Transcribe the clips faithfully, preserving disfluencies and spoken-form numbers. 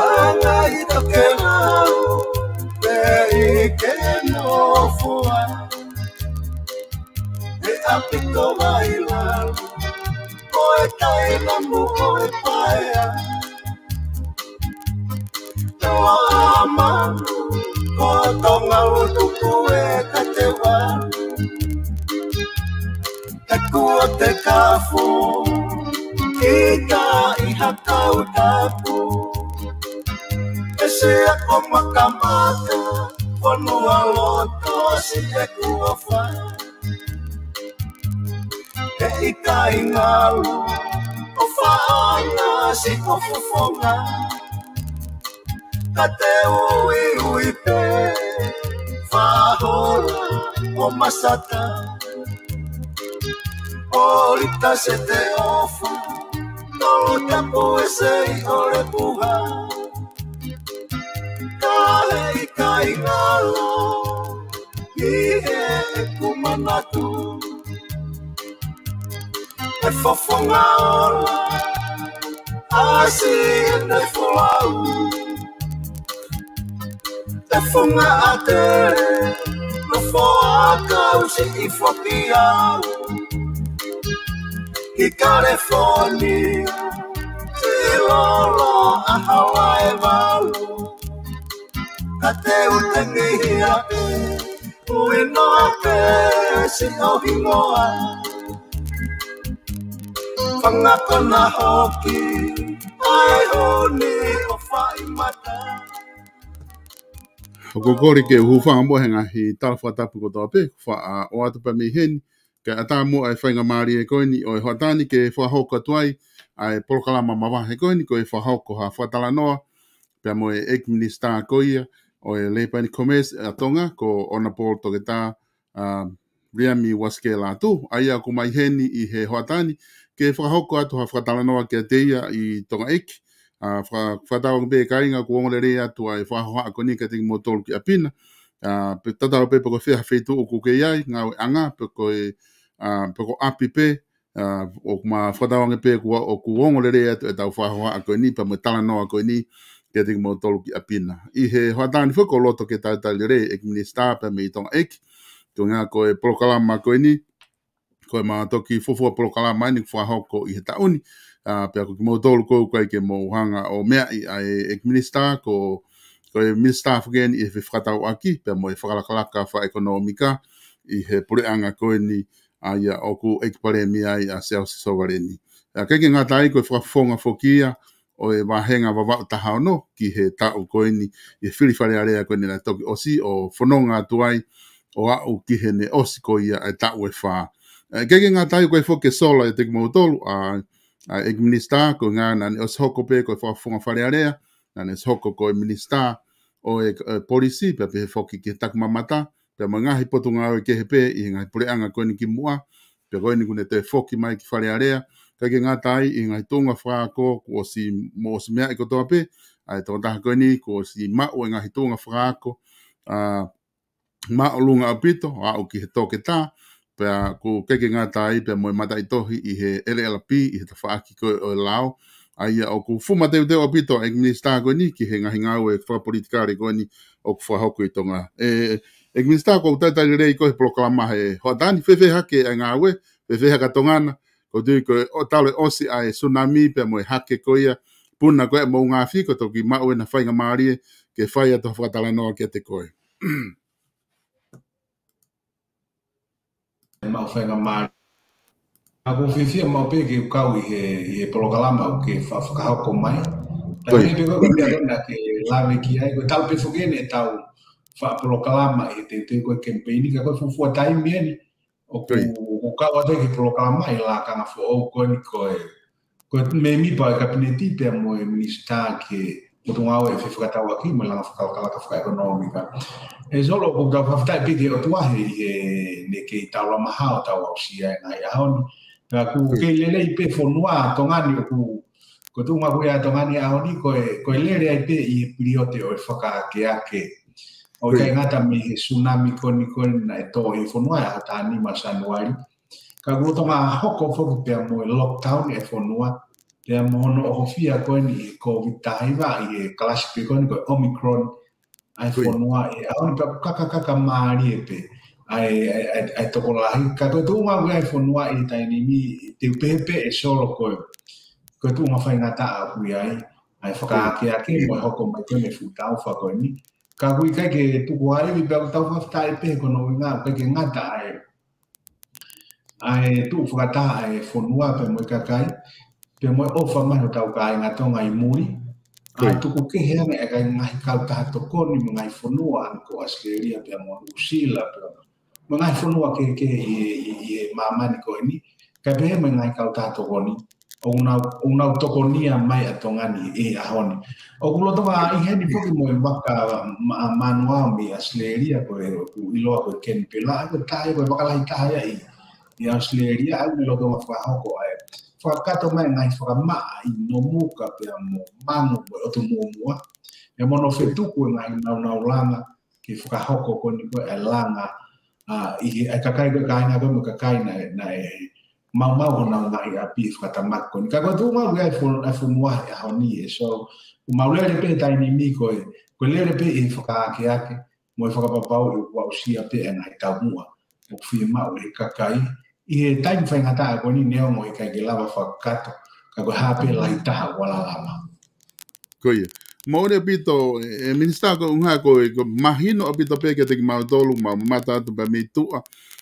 Hanga ʻi tokelau, pea ʻi he nofo ʻa e ʻapi ko Vailalo, ko e taina mo e paea. Toa manu, ko Tonga ʻo tuku e kateua. He kuo te kafo, kita ʻi ha kau tapu. ʻE sia ko Makamaka, fonua loto si e kuo fai. He ʻikai ngalo, ʻo faʻanga si ʻo fofonga. Ka te uiui pē, fahola ʻo masata. ʻOlita se te ofa, tolu tapu e sei ʻo le puha. Ka he ʻikai ngalo, ʻi heʻeku manatu. ʻE fofonga ola, ʻasi ʻene folau. ʻE funga ʻa Tele, nofo ʻa Kausi ʻi foki au. ʻI California, ʻi lolo ʻa Hawaii valu. Ka te u tengihi ʻa pē, ui noa pē si ʻo hingoa. Fanga kona hoki, ʻa e honi ʻo fai mata. ʻOku ou kole ke u hūfanga mo e ngaahi tala fakatapu kotoa pē, faʻa ʻoatu pē mei heni, kae ʻatā mo e faingamālie ko eni ʻo e hoʻatā ni ke fakahoko atu ai ʻa e polokalama mavahe ko eni, ko e fakahoko ha fakatalanoa pea mo e ʻEiki Minisitā ko ia ʻo e Labour and Commerce ʻa Tonga, ko Honourable Toketā, ʻa, Liami Uasikela Atu, ʻa ia ʻoku mai heni ʻi he hoʻatā ni ke fakahoko atu ha fakatalanoa kiate ia ʻi Tonga ʻEiki. ʻA, faka-, fakatauange pē kāinga ʻoku ongo lelei atu ʻa e fakahohaʻa ko eni kiate kimoutolu ki ʻapi na. ʻA, pe tatau pē pe ko fē ha feituʻu ʻoku ke ʻi ai, ngāueʻanga, pe ko e, ʻa, pe ko ʻapi pē, ʻa, ʻoku ma fakatauange pē kuo, ʻoku ongo lelei atu ʻetau fakahohaʻa ko eni, pea mo e talanoa ko eni, kiate kimoutolu ki ʻapi na. ʻI he hoʻatā ni foki ʻoku loto ke talitali lelei ʻEiki Minisitā pea mei Tonga ʻEiki. Ko e ngaahi ko e polokalama ko eni, ko e ma toki fuofua polokalama eni ʻoku fakahoko ʻi he taʻu ni, ʻa, pea ko kimoutolu ʻoku ʻikai ke mou hanga ʻo meaʻi ʻa e ʻEiki Minisitā, ko, ko e Minisitā foki eni ʻi he fefakatauʻaki, pea mo e fakalakalaka fakaʻekonōmika ʻi he puleʻanga ko eni, ʻa ia ʻoku ʻEiki Palēmia ai ʻa Siaosi Sovaleni. ʻA, ʻikai ke ngata ai ko e fakafofonga foki ia ʻo e vāhenga Vavaʻu taha ono ki he taʻu ko eni, ʻi he fili Fale Alea ko eni naʻe toki ʻosi ʻo fononga atu ai ʻo aʻu ki heʻene ʻosi ko ia e taʻu ʻe fā. ʻA, ʻikai ke ngata ai ko e foki e sola ʻiate kimoutolu, ʻa, ʻa e ʻEiki Minisitā, ko e ʻuhinga naʻa ne ʻosi hoko pē ko e fakafofonga Fale Alea, naʻa ne ʻosi hoko ko e Minisitā ʻo e, e Polisi, pea pehē foki ki he Takimamata, pea mo e ngaahi potungāue kehe pē ʻi he ngaahi puleʻanga ko eni kimuʻa, pea ko eni kuo ne toe foki mai ki Fale Alea, ʻikai ke ngata ai ʻi he ngaahi tuʻunga fakaako kuo ʻosi, mo ʻosi meaʻi kotoa pē ʻa e tokotaha ko eni, kuo ʻosi maʻu e ngaahi tuʻunga fakaako, ʻa, māʻolunga ʻaupito, aʻu ki he toketā, pea ʻoku ʻikai ke ngata ai pea mo e mataʻitohi ʻi he L L B, ʻi he tafaʻaki ko ē ʻo e lao, ʻa ia ʻoku fuʻu mateuteu ʻaupito ʻa e ʻEiki Minisitā ko eni ki he ngaahi ngāue fakapolitikale ko eni ʻoku fakahoko ʻi Tonga. ʻE, ʻEiki Minisitā, ʻoku ou talitali lelei koe he polokalama he hoʻatā ni, fēfē hake ʻa e ngāue, fēfē hake ʻa Tonga na, ʻoku ou tui ko e ʻo talu e ʻosi ʻa e tsunami pea mo e hake ko ia, puna ko ē ʻa e moʻunga afi, kuo toki maʻu ʻena faingamālie ke fai atu ha fakatalanoa kiate koe. Mau faingamālie. ʻOku ou fiefia maʻu pē ke u kau ʻi he, ʻi he polokalama ʻoku ke fa-, fakahoko mai. Ko ia. Pea ko e meʻa ko ē naʻa ke lave ki ai, ko e talu pē foki eni ʻetau faʻa polokalama ʻi he teuteu ko ē kemipeini, ka ko e fuofua taimi eni ʻoku, ko ia, ʻoku kau atu ki he polokalama ʻi he lakanga foʻou ko eni ko e, ko e mēmipa ʻo e Kapineti pea mo e Minisitā ki he Potungāue Fefakatauʻaki mo e Langa Fakalakalaka Fakaʻekonōmika. ʻE Solo, ʻoku tau fakafetaʻi pē ki he ʻOtua he, he ne kei taulama hao tau aʻusia e ngaahi ʻaho ni. Pea ʻoku kei lelei pē fonua ʻa Tonga ni ʻoku, ko e tuʻunga ko ia ʻa Tonga ni ʻaho ni ko e, ko e lele ai pē ʻi he piliote ʻo e fakaakeake. ʻOku ʻikai ngata mei he tsunami ko eni ko eni naʻe tō ʻi he fonua ʻi he ʻaho taha nima Sānuali. Ka ʻoku lolotonga hoko foki pea mo e lockdown ʻa e fonua, pea mo hono ʻohofia ko eni ʻe he Covid taha hiva ʻi he kalasi pē ko eni ko e Omicron ʻa e fonua ʻi he ʻaho ni pea kakakaka mālie pē ʻa e, ʻa e, ʻa e, ʻa e tokolahi. Ka ko e tuʻunga ʻoku ʻi ai e fonua ʻi he taimi ni, te u pehē pē ʻe Solo ko e, ko e tuʻunga faingataʻa ʻoku ʻi ai ʻa e fakaakeake mo e hoko mai ko eni e fuʻu taufa ko eni. Ka ʻoku ʻikai ke tuku ai pea ʻoku tau fakafetaʻi pē ko hono ʻuhinga ʻoku ʻikai ke ngata ai ʻa e tuʻu fakataha ʻa e fonua pea mo e kakai, pea mo e ʻofa mai hotau kāinga Tonga ʻi muli. ʻA e tuku kehe ange ʻa e ngaahi kautaha tokoni mo e ngaahi fonua ʻa eni ko ʻAositelēlia pea mo Nuʻusila pea mo e ngaahi fonua kehekehe ʻi, ʻi, ʻi he māmani ko eni. Kae pehē mo e ngaahi kautaha tokoni ʻoku nau, ʻoku nau tokonia mai ʻa Tonga ni ʻi he ʻaho ni. ʻOku lolotonga ʻi heni foki mo e vaka ma-, manuao mei ʻAositelēlia ko e ʻoku ʻiloa ko e kenipela, ko e taha ia ko e vaka lahi taha ia ʻi, ʻi ʻAositelēlia, ʻa ia ʻoku ne lolotonga fakahoko ai. Fakakakato mai ngaahi fakamaʻa ʻi Nomuka pea mo Mangu mo e ʻOtu Muʻomuʻa. Pea mo hono fetuku e ngaahi naunau langa ke fakahoko ko eni ko e langa, ʻa, ʻi he, ʻa e kakai ko e kāinga ko e mo e kakai naʻe, naʻe maumau honau ngaahi ʻapi he fakatamaki ko eni. Ka ko e tuʻunga ʻoku ʻi ai e fon-, ʻa e fonua he ʻaho ni ʻe Solo. ʻOku mau lele pē he taimi ni ko e, ko e lele pē ʻi he fakaakeake mo e fakapapauʻi ʻoku aʻusia pē ʻa e ngaahi taumuʻa ʻoku fiemaʻu ʻe he kakai ʻi he taimi faingataʻa ko eni neongo ʻikai ke lava fakakakato. Ka ko e hā pē lahi taha ʻoku ala lava. Ko ia. Moʻoni ʻaupito, ʻe, ʻe Minisitā, ko e ʻuhinga ko e, ko e mahino ʻaupito pē kiate kimautolu, mau mamata atu pē mei tuʻa,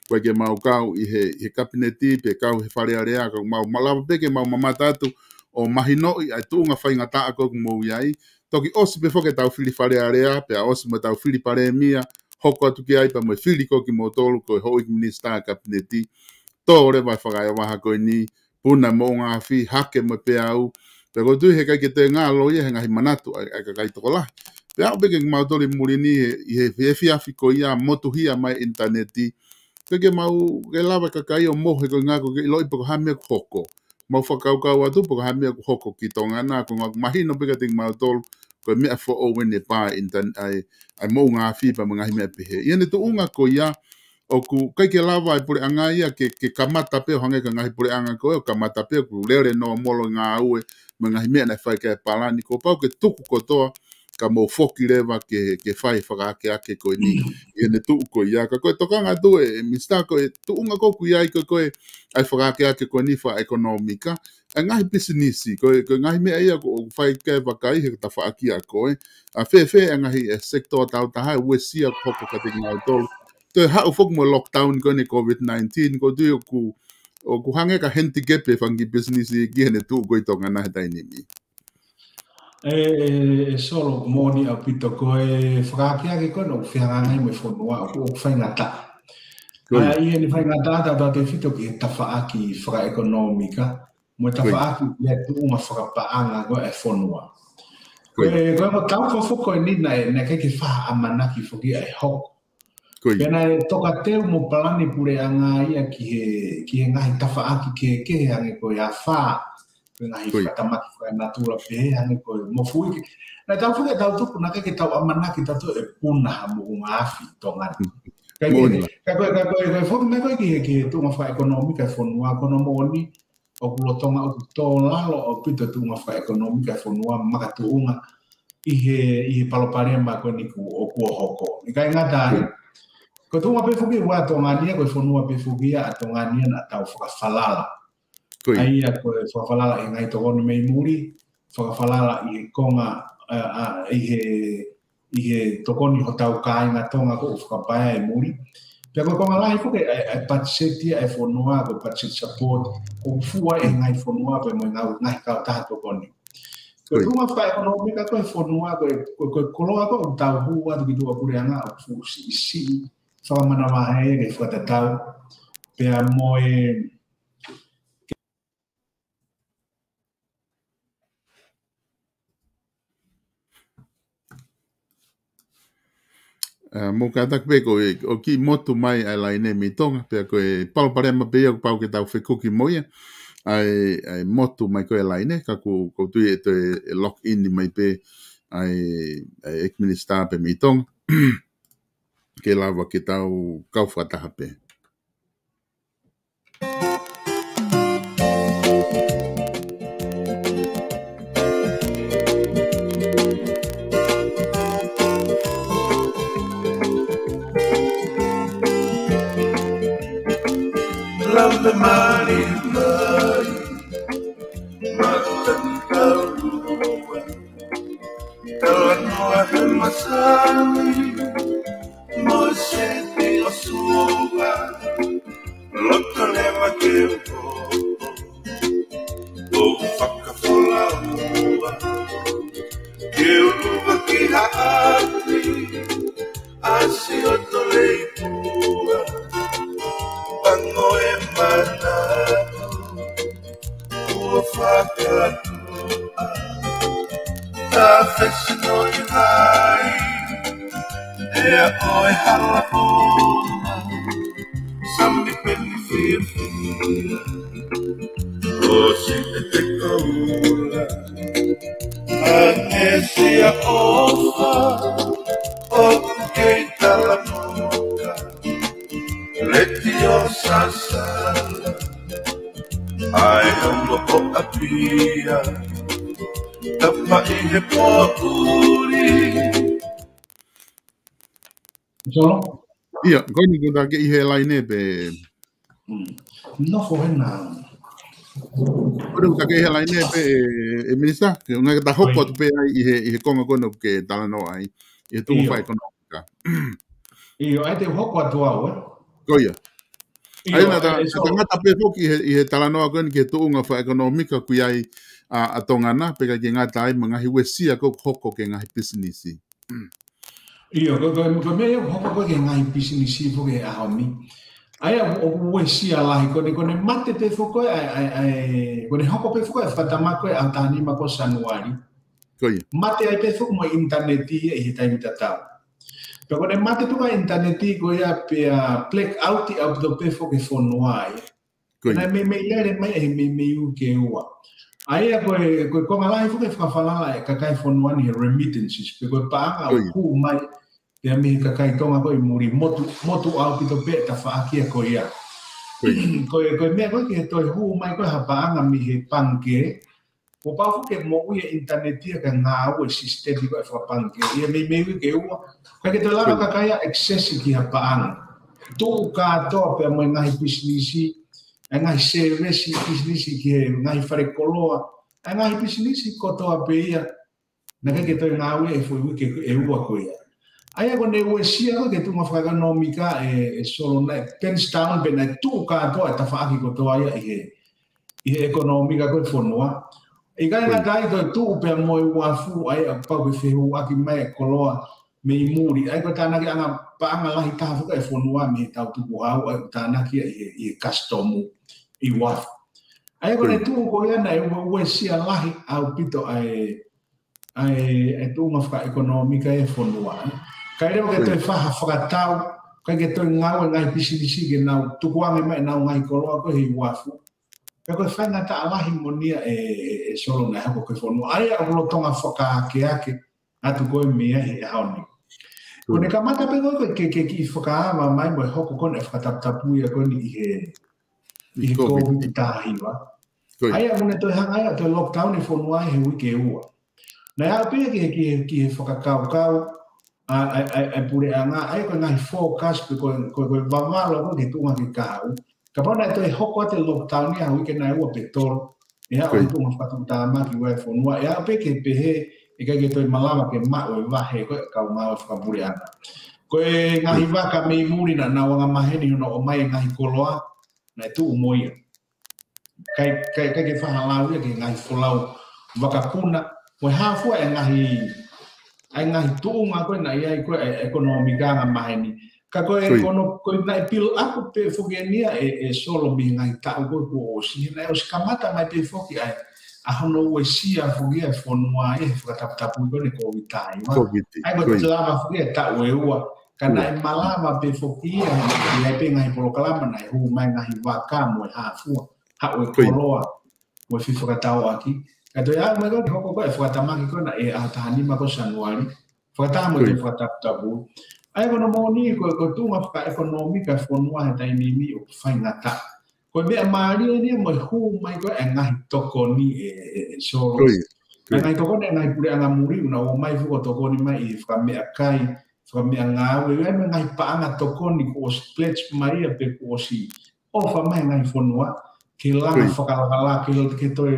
ko e ke mau kau ʻi he, he kapineti, pe kau he Fale Alea, ka mau, mau lava pē ke mau mamata atu ʻo mahinoʻi ʻa e tuʻunga faingataʻa ko ē ʻoku mou ʻi ai. Toki ʻosi pē foki ʻetau fili Fale Alea, pea ʻosi mo ʻetau fili Palēmia, hoko atu ki ai pea mo e fili ko ē kimoutolu ko e houʻeiki minisitā kapineti. Tō leva e fakaʻevaha ko eni, puna moʻunga afi, hake mo e peau. Pea ʻoku ou tui he ʻikai ke toe ngalo ia he ngaahi manatu ʻa e, ʻa e kakai tokolahi. Pea aʻu pē ke kimautolu ʻi muli ni he, ʻi he, he efiafi ko ia motuhia mai ʻinitaneti. Pea ke mau, ke lava e kakai ʻo mohe ko e ʻuhinga ʻoku ʻikai ke ʻiloʻi pe ko e hā e meʻa ʻoku hoko. Mau fakakaukau atu pe ko e hā e meʻa ʻoku hoko ki Tonga na, ko e ʻuhinga ʻoku mahino pē kiate kimautolu, ko e meʻa foʻou eni e pā ʻinitan-, ʻa e, ʻa e moʻunga afi pea mo e ngaahi meʻa pehē. ʻI heʻene tuʻunga ko ia, ʻoku ʻikai ke lava e puleʻanga ia ke, ke kamata pē ʻo hangē ko e ngaahi puleʻanga ko ē, ʻo kamata pē ʻoku lele nōmolo e ngāue, mo e ngaahi meʻa naʻe fai ki ai e palani, kuo pau ke tuku kotoa, ka mou foki leva ke, ke fai e fakaakeake ko eni, ʻi heʻene tuʻu ko ia. Ka ko e tokanga atu ē, ʻe Minisitā, ko e tuʻunga ko ē ʻoku ʻi ai ko ē, ko e, ʻa e fakaakeake ko eni fakaʻekonōmika, ʻa e ngaahi pisinisi, ko e, ko e ngaahi meʻa ia ʻoku, ʻoku fai ki ai e vakai he tafaʻaki ʻa ko ē. ʻA fēfē ʻa e ngaahi, ʻa e sekitoa taautaha, ʻa e uesia ʻoku hoko kiate kimautolu. Toe haʻu foki mo e lockdown ko eni Covid nineteen, ʻoku ou tui ʻoku, ʻoku hangē ka handicap e fanga kiʻi pisinisi ki heʻene tuʻu ko ē ʻi Tonga na he taimi ni. ʻE, ʻe, ʻe Solo, moʻoni ʻaupito, ko e fakaakeake ko ē ʻoku fehangahangai mo e fonua ʻoku, ʻoku faingataʻa. Ko ia. ʻA ia ʻi heʻene faingataʻa tautautefito ki he tafaʻaki fakaʻekonōmika, mo e tafaʻaki ia tuʻunga fakapaʻanga ko ē e fonua. Ko e, ko e taufa foki ko eni naʻe, naʻe ʻikai ke fai ha ʻamanaki foki ʻa e hoko. Ko ia. Pea naʻe tokateu mo palani puleʻanga ia ki he, ki he ngaahi tafaʻaki kehekehe hangē ko e afā, ko e ngaahi fakatamaki fakanatula pehē hangē ko e mofuike. Naʻa tau foki ʻetau tupu naʻe ʻikai ke tau ʻamanaki tautolu ʻe puna ha moʻunga afi ʻi Tonga ni. Ka ko e, ka ko e, ka ko e foki meʻa ko ē ki he, ki he tuʻunga fakaʻekonōmika e fonua ko hono moʻoni, ʻoku lolotonga ʻoku tō lalo ʻaupito e tuʻunga fakaʻekonōmika e fonua makatuʻunga ʻi he, ʻi he palopalema ko eni ʻoku, ʻoku hoko. ʻIkai ngata ai, ko e tuʻunga pē foki ʻa Tonga ni ia, ko e fonua pē foki ia ʻa Tonga ni ia naʻa tau fakafalala. ʻA ia ko e fakafalala ʻi he ngaahi tokoni mei muli, fakafalala ʻi he konga, ʻa, ʻa, ʻi he ʻi he tokoni hotau kāinga Tonga ʻoku fakapaea ʻi muli. Pea ko e konga lahi foki ʻa e, ʻa e patiseti ʻa e fonua, ko e budget support, ʻoku fua ʻe he ngaahi fonua pea mo e ngaahi, ngaahi kautaha tokoni. Ko e tuʻunga fakaʻekonōmika ko ē e fonua, ko e, ko e, ko e koloa ko ē ʻoku tau hū atu ki tuʻa puleʻanga ʻoku fuʻu siʻisiʻi, fakamanavahē ke fakatatau. Pea mo e ʻA, mou kātaki pē ko e, ʻoku kiʻi motu mai ʻa e laine mei Tonga, pea ko e palopalema pē ia kuo pau ke tau fekuki mo ia, ʻa e, ʻa e motu mai ko ē ʻa e laine, ka ʻoku, ʻoku ou tui ʻe toe, ʻe lock in mai pē ʻa e, ʻa e ʻEiki Minisitā pē mei Tonga, ke lava ke tau kau fakataha pē. Love the money, money, money, Talanoa he masani, mo e seti ʻo Suva, loto leva ke u hoko, ʻo fakafolaua, ke u ʻalu ki Haʻapai, ʻasi ʻo toleipua, pango e manaku, ua fakatuʻa. Ta fesi no i vai, ea ʻoe hala pona, sami peni fiefia, ʻo si e te kaula, ʻa e sia ʻofa, ʻoku kei tala moka, leti ʻo sasala, ʻa e homo ʻo ʻapia, tapa ʻi he poʻuli. Solo? ʻIo, ko eni kuo ta kei ʻi he laine pē. Hmm. Nofo hena. Ko eni kuo ta kei ʻi he laine pē, ʻe, ʻe Minisitā, ke ngaahi ka ta hoko atu pē ai ʻi he, ʻi he konga ko eni ʻoku ke talanoa ai, ʻi he tuʻunga fakaʻekonōmika. ʻIo, ʻai te u hoko atu au, ē? Ko ia. ʻIo, ʻa ia naʻa ta, ʻe, ʻe, naʻa ta ngata pē foki ʻi he, ʻi he talanoa ko eni ki he tuʻunga fakaʻekonōmika ʻoku ʻi ai ʻa, ʻa Tonga na, pea ʻikai ke ngata ai mo e ngaahi uesia ʻoku hoko ki he ngaahi pisinisi. ʻIo, ko, ko, ko e meʻa ia ʻoku hoko ko ē ki he ngaahi pisinisi foki he ʻaho ni. ʻA ia ʻoku, ʻoku uesia lahi, ko ʻene, ko ʻene mate pē foki ʻa e, ʻa e, ʻa e, ko ʻene hoko pē foki ʻa e fakatama ko ē ʻaho taha nima ko Sānuali. Ko ia. Mate ai pē foki mo e ʻinitaneti ia ʻi he taimi tatau. Pea ko ʻene mate pē ko ē ʻa e ʻinitaneti ko ia pea black out ʻaupito pē foki e fonua ia. Ko ia. Naʻe meimei lele mai ʻe he meimei uike ua. ʻA ia ko e, ko e konga lahi foki e fakafalala ʻa e kakai fonua ni he remittances, pe ko e paʻanga ʻoku hū mai pea mei he kakai Tonga ko ē ʻi muli, motu, motu ʻaupito pē e tafaʻaki ia ko ia. Ko ia. Ko e, ko e meʻa ko ē ke toe hū mai ko ē ha paʻanga mei he pangikē, kuo pau foki ke moʻui e ʻinitaneti ia kae ngāue e sisitemi ko ē fakapangikē ia meimei uike ua. ʻIkai ke toe lava e kakai ia access ki ha paʻanga. Tuʻu kātoa pea mo e ngaahi pisinisi, e ngaahi sēvesi pisinisi ki he ngaahi fale koloa, e ngaahi pisinisi kotoa pē ia. Naʻe ʻikai ke toe ngāue e foʻi uike ʻe ua ko ia. ʻA ia ko ʻene uesia ko ē ki he tuʻunga fakaʻekonōmika ē, ʻe Solo, naʻe pens down pē, naʻe tuʻu kātoa e tafaʻaki kotoa ia ʻi he, ʻi he ʻekonōmika ko ē e fonua. ʻIkai ngata ai, toe tuʻu pea mo e uafu, ʻa ia ʻoku pau ke fehuʻaki mai e koloa mei muli. ʻA ia ko e tānaki ʻa e paʻanga lahi taha foki e fonua mei he tau tukuhau, ʻa ia ʻoku tānaki ia ʻi he, ʻi he kasitomu, ʻi uafu. ʻA ia ko ʻene tuʻu ko ia naʻe ua, uesia lahi ʻaupito ʻa e, ʻa e, e tuʻunga fakaʻekonōmika e fonua. ʻIkai leva ke toe fai ha fakatau, ʻikai ke toe ngāue e ngaahi pisinisi ke nau tukuange mai ʻenau ngaahi koloa ko ē he uafu. Pea ko e faingataʻa lahi moʻoni ia ē, ē, ē Solo, naʻe hoko ki he fonua. ʻA ia ʻoku lolotonga fakaakeake atu ko ē mei ai he ʻaho ni. Ko ʻene kamata pē ko ē ke, ke kiʻi fakaava mai mo e hoko ko ē e fakataputapui ko eni ʻi he, ʻi he Covid taha hiva. ʻA ia ʻoku ne toe hanga ia ʻo toe lockdown e fonua he uike ua. Naʻe aʻu pē ki he, ki he, ki he fakakaukau ʻa, ʻa, ʻa, ʻa e puleʻanga, ʻa ia ko e ngaahi forecast pe ko e, ko e, ko e vavalo ko ē ki he tuʻunga ke kahaʻu. Kapau naʻe toe hoko atu e lockdown ia ha uike nai ua pe tolu, ʻe aʻu ki he tuʻunga fakatuʻutāmaki ua e fonua, ʻe aʻu pē ke pehē ʻe ʻikai ke toe malava ke maʻu e vahe ko ē e kau ngāue fakapuleʻanga. Ko e ngaahi vaka mei muli naʻa nau anga maheni hono ʻomai e ngaahi koloa, naʻe tuʻu mo ia. ʻIkai, ʻikai, ʻikai ke fakalau ia ki he ngaahi folau vakapuna, mo e hā fua e ngaahi, ʻa e ngaahi tuʻunga ko ē naʻe ʻi ai ko ē e ʻekonōmika anga maheni. Ka ko e, ko hono, ko e naʻe build up pē foki eni ia ē, ē Solo, mei he ngaahi taʻu ko ē kuo ʻosi, he naʻe ʻosi kamata mai pē foki ʻa e, ʻa hono uesia foki ʻa e fonua ʻi he fakataputapui ko eni e Covid taha hiva. ʻA ia ko e lava foki e taʻu ʻe ua Ka naʻe malava pē foki ia, ʻi ai pē ngaahi polokalama naʻe hū mai ngaahi vaka mo e hā fua, haʻu e koloa, mo e fefakatauʻaki. Ka toe ʻai mai ko e hoko ko e fakatamaki ko ena ʻi he ʻaho taha nima ko Sānuali. Fakataha mo e fakataputapu. ʻA ia ko hono moʻoni ko e, ko e tuʻunga fakaʻekonōmika e fonua he taimi ni ʻoku faingataʻa. Ko e meʻa mālie eni ia mo e hū mai ko e ngaahi tokoni ʻe, ʻe, ʻe Solo. Ko ia, ko ia. Ngaahi tokoni ʻa e ngaahi puleʻanga muli, ʻoku nau ō mai fuko tokoni mai ʻi he fakameʻakai, fakameʻangāue, ʻa ia mo e ngaahi paʻanga tokoni kuo ʻosi pledge mai ia pe kuo ʻosi ʻofa mai ngaahi fonua, ke langa fakalakalaka, ke, ke toe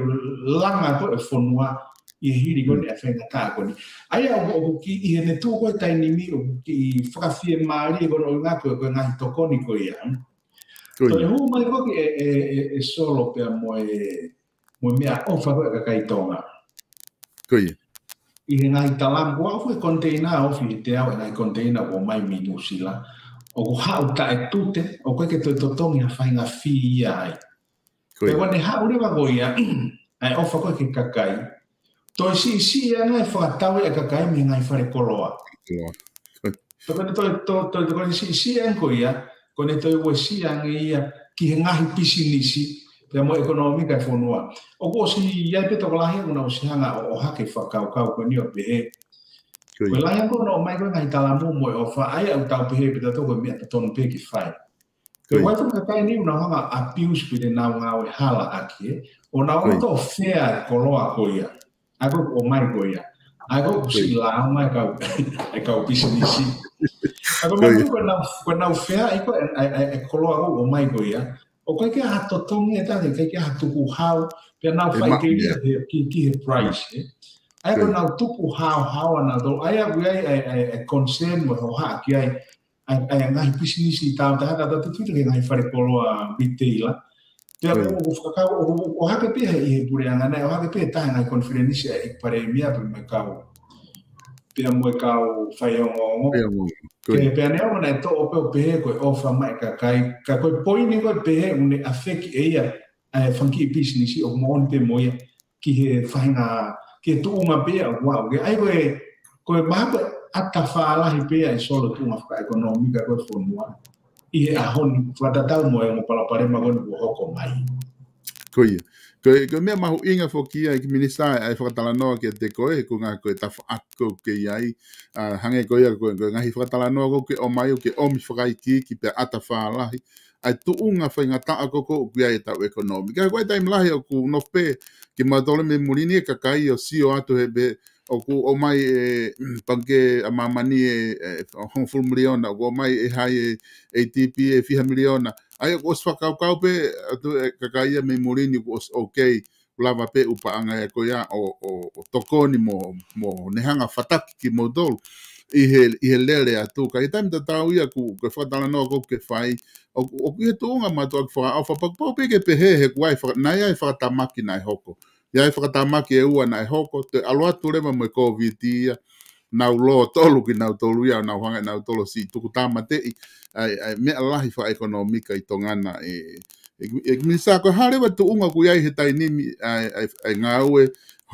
langa ko e fonua ʻi he hili ko eni ʻa e faingataʻa ko eni. ʻA ia ʻoku, ʻoku kiʻi ʻi heʻene tuʻu ko e taimi ni, ʻoku kiʻi fakafiemālie ko hono ʻuhinga ko e, ko e ngaahi tokoni ko ia. Ko ia. Toe hū mai foki ʻe, ʻe, ʻe, ʻe Solo pea mo e, mo e meʻaʻofa ko e kakai Tonga. Ko ia. ʻI he ngaahi talamu, ʻoku ʻi ai e koniteina, ʻoku ʻi he teau e ngaahi koniteina ʻoku ō mai mei Nuʻusila. ʻOku haʻu taʻetute, ʻoku ʻikai ke toe totongi ha faʻahinga fee ia ai. Ko ia. Pea ko ʻene haʻu leva ko ia, ʻa e ʻofa ko e ki he kakai. Toe siʻisiʻi ange e fakatau ʻa e kakai mei he ngaahi fale koloa. Ko ia. Ko e, ko ʻene toe, toe, toe, toe ko ʻene siʻisiʻi ange ko ia, ko ʻene toe uesia ange ia ki he ngaahi pisinisi, pea mo e ʻekonōmika e fonua. ʻOku ʻosi ʻi ai pē tokolahi ʻoku nau ʻosi hanga ʻo, ʻo ʻohake fakakaukau ko eni ʻo pehē. Ko ia. Ko e lahi ange ko hono ʻomai ko e ngaahi talamu mo e ʻofa, ʻa ia ʻoku tau pehē pē tautolu ko e meʻa totonu pē ke fai. Ko ia. Ko e ʻuhinga ko e kakai ni ʻoku nau hanga abuse pe te nau ngāue hala ʻaki ē. ʻOku nau ʻofa ʻo fea e koloa ko ia. ʻA ia ko e ʻomai ko ia. ʻA ia ko e siʻi lāunga e kau, e kau pisinisi. ʻA ia ko e meʻa ko ē ko ʻenau, ko ʻenau feaʻi ko e, e, e, e koloa ko e ʻomai ko ia. ʻOku ʻikai ke ʻi ai ha totongi ʻe taha, ʻikai ke ʻi ai ha tukuhau, pea nau fai ke ia he, ki, ki he price, ē. ʻA ia ko ʻenau tukuhauhau ʻanautolu, ʻa ia ʻoku ʻi ai e, e, e concern mo e hohaʻa ki ai, ʻa e, ʻa e ngaahi pisinisi tau taha ka tau tutuki ki he ngaahi fale koloa retailer. Pea ʻoku, ʻoku fakakau, ʻoku, ʻoku ʻohake pē he, ʻi he puleʻanga naʻe ʻohake pē taha e ngaahi konifelenisi ʻa e ʻEiki Palēmia pea mo e kau, pea mo e kau faiongoongo. Faiongoongo. Ko ia. Pea, pea neongo naʻe toʻo pē ʻo pehē ko e ʻofa mai e kakai. Ka ko e poini ko e pehē ʻoku ne ʻafeki ʻe ia ʻa e fanga kiʻi pisinisi ʻoku moʻoni pē mo ia ki he faʻahinga, ki he tuʻunga pē ia ʻoku aʻu ki ai. ʻA ia ko e, ko e mahalo ko e ʻata fālahi pē ia ʻe Solo tuʻunga fakaʻekonōmika ko e fonua ʻi he ʻaho ni fakatatau mo e ongo palopalema ko eni kuo hoko mai. Ko ia. Ko e, ko e meʻa mahuʻinga foki ia ʻEiki Minisitā ʻa e fakatalanoa kiate koe, ko e ngaahi ko e tafaʻaki ʻoku ke ʻi ai, ʻa, hangē ko ia ko e, ko e ngaahi fakatalanoa ʻoku ke ʻomai ʻoku ke ʻomi fakaikiiki pea ʻata fālahi ʻa e tuʻunga faingataʻa ko ē ʻoku ʻi ai ʻetau ʻekonōmika. Ka ko e taimi lahi ʻoku nofo pē kimautolu mei muli ni e kakai ʻo sio atu he pē ʻoku ʻomai e, mm, Pangikē ʻa Māmani e, e hongofulu miliona, ʻoku ʻomai e hai e, e ADB e fiha miliona. ʻA ia ʻoku ʻosi fakakaukau pē atu e kakai ia mei muli ni kuo ʻosi okay, lava pē ʻū paʻanga ia ko ia ʻo, ʻo, ʻo tokoni mo, mo ne hanga fataki kimoutolu ʻi he, ʻi he lele atu. Ka ʻi he taimi tatau ia ʻoku, ko e fakatalanoa ʻoku ke fai, ʻoku, ʻoku ʻi he tuʻunga mātuʻaki fakaʻofa, pea pau pē ke pehē he kuo ʻi ai faka-, naʻe ʻi ai e fakatamaki naʻe hoko. ʻI ai e fakatamaki ʻe ua naʻe hoko, toe ʻalu atu leva mo e Covid ia, nau lōtolu kinautolu ia, nau hanga ʻe nautolu ʻo siʻi tuku tāmateʻi ʻa e, ʻa e meʻa lahi fakaʻekonōmika ʻi Tonga na ē, ʻEiki, ʻEiki Minisitā, ko e hā leva e tuʻunga ʻoku ʻi ai he taimi ni ʻa e, ʻa e, ʻa e ngāue,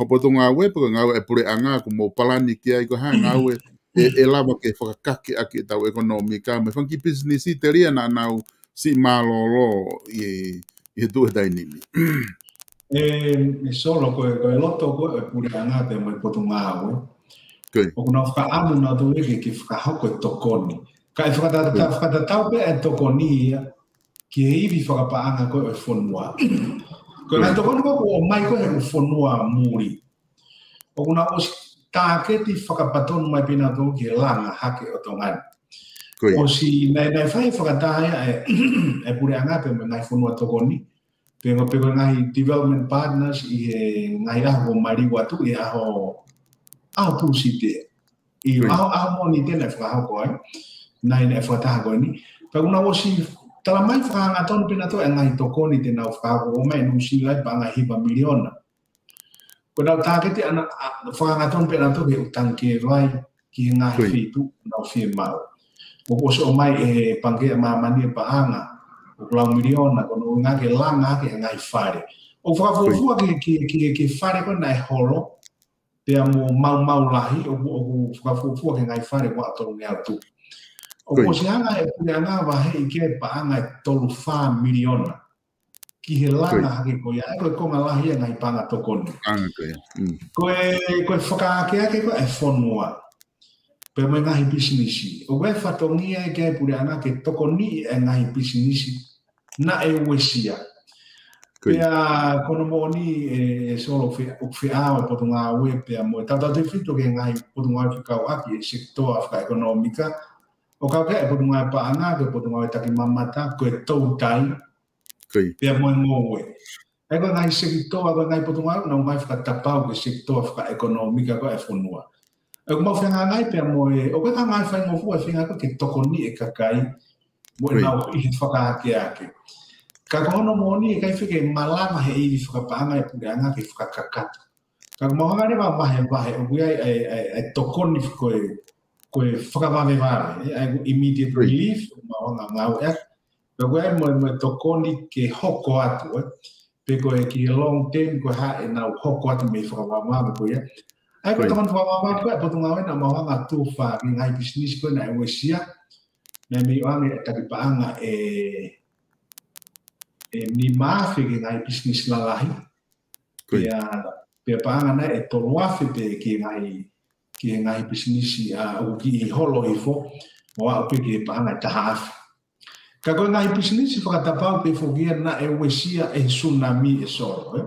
hoʻo potungāue, pe ko e ngāue ʻa e puleʻanga, ʻoku mou palani ki ai, ko e hā e ngāue ʻe, ʻe lava ke fakakake ʻaki ʻetau ʻekonōmika, mo e fanga kiʻi pisinisi telia naʻa nau siʻi mālōlō ʻi, ʻi he tuʻu he taimi ni. ʻE, ʻe Solo ko e, ko e loto ko e puleʻanga pea mo e potungāue. Ko ia. ʻOku nau fakaʻamu nautolu ke, ke fakahoko e tokoni. Ka ʻe fakatata-, ko ia, fakatatau pē ʻa e tokoni ia ki he ivi fakapaʻanga ko ē ʻo e fonua. Ko e, ko ia, ngaahi tokoni ko ē ʻoku ʻomai ko ē he ʻū fonua muli, ʻoku nau ʻosi tāketi fakapatonu mai pē nautolu ki he langa hake ʻo Tonga ni. Ko ia. ʻOsi naʻe, naʻe fai fakataha ia ʻe, ʻe puleʻanga pea mo e ngaahi fonua tokoni, pe ko e, pe ko e ngaahi development partners ʻi he ngaahi ʻaho kuo maliu atu, ʻi he ʻaho, ʻaho Tūsite. ʻI, ko ia, ʻaho, ʻaho Mōnite naʻe fakahoko ai. Naʻe, naʻe fakataha ko eni. Pea ʻoku nau ʻosi talamai fakahangatonu pē nautolu e ngaahi tokoni te nau fakahoko, ʻomai ʻe Nuʻusila e paʻanga ʻe hiva miliona. Ko ʻenau tāketi ʻana, ʻa, fakahangatonu pē nautolu ki he ʻū tangikē vai ki he ngaahi, ko ia, feituʻu ʻoku nau fiemaʻu. ʻOku ʻosi ʻomai ʻe he Pangikē ʻa Māmani e paʻanga ʻoku lau miliona, ko hono ʻuhinga ke langa hake e ngaahi fale. ʻOku fakafuofua, ko ia, ki he, ki he, ki he, ki he fale ko ē naʻe holo, pea mo Maumau Lahi, ʻoku, ʻoku fakafuofua ki he ngaahi fale ʻe ua tolungeau tupu. ʻOku ʻosi hanga ʻe he puleʻanga ʻo vaheʻi ki ai e paʻanga ʻe tolu fā miliona ki he langa hake ko ia, ʻa ia ko e konga lahi ia e ngaahi paʻanga tokoni. Ko e, ko e fakaakeake ko ē ʻa e fonua pea mo e ngaahi pisinisi, ʻoku ʻi ai e fatongia ia ki ai e puleʻanga ke tokoniʻi e ngaahi pisinisi naʻe uesia. Pea ko hono moʻoni ē, ʻe Solo, ʻoku feʻao e Potungāue pea mo e tautautefito ki he ngaahi potungāue fekauʻaki e sekitoa fakaʻekonōmika, ʻo kau ki ai e Potungāue Paʻanga, ko e Potungāue Takimamata, ko e Toutai, pea mo e Ngoue. ʻA ia ko e ngaahi sekitoa, ko e ngaahi potungāue ʻoku nau ngāue fakatapau ki he sekitoa fakaʻekonōmika ko ē ʻa e fonua. ʻOku mau fehangahangai pea mo e, ʻoku ʻikai ke ngaahi faingofua e feinga ko ē ke tokoniʻi e kakai mo ʻenau ʻi he fakaakeake. Ka ko hono moʻoni ʻe ʻikai fie ke malanga he ivi fakapaʻanga e puleʻanga ke fakakakato. Ka ʻoku mau hanga leva ʻo vahevahe, ʻoku ʻi ai e, e, e tokoni ko e, ko e fakavavevave, ʻa ia ko e immediate relief, ʻoku mau hanga ʻo ngāueʻaki. Pea ʻoku ʻi ai mo e, mo e tokoni ke hoko atu, ē. Pe ko e ki he long term, ko e hā ʻenau hoko atu mei he fakavavevave ko ia. ʻA ia ko e tokoni fakavavevave ko ē ʻa e Potungāue naʻa mau hanga ʻo tufa ki he ngaahi pisinisi ko ē naʻe uesia. Naʻe mei ʻoange e taki paʻanga ʻe, ʻe nima afe ki he ngaahi pisinisi lalahi. Pea, pea paʻanga naʻe ʻe tolu afe pē ki he ngaahi, ki he ngaahi pisinisi ʻa ē ʻoku kiʻi holo hifo, ʻo aʻu pē ki he paʻanga ʻe taha afe. Ka ko e ngaahi pisinisi fakatapau pē foki ia naʻe uesia ʻe he sunami, ʻe Solo, ē?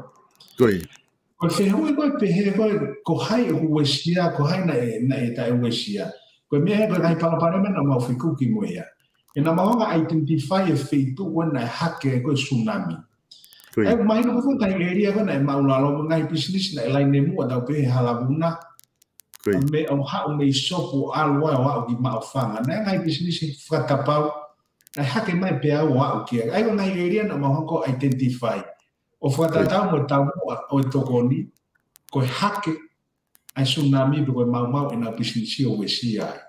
Ko e fehuʻi ko ē pehē ko ē, ko hai ʻoku uesia, ko hai naʻe, naʻe taʻeuesia. Ko e meʻa ia ko e ngaahi palopalema naʻa mau fekuki mo ia. He naʻa mau hanga ʻo identify e feituʻu ko ē naʻe hake ko ē sunami. ʻA ia mahino ko e fuʻu ngaahi ʻēlia ko ē naʻe māʻulalo mo e ngaahi pisinisi naʻe laine muʻa, tau pehē Halavuna, mei ʻo haʻu mei Sopu ʻo ʻalu ai ʻo aʻu ki Maʻufanga. Naʻe ngaahi pisinisi fakatapau naʻe hake mai pea ʻo aʻu ki ai. ʻA ia ko e ngaahi ʻēlia naʻa mau hanga ʻo identify ʻo fakatatau mo e taumuʻa ʻo e tokoni, ko e hake ʻa e sunami pe ko e maumau ʻenau pisinisi ʻo uesia ai.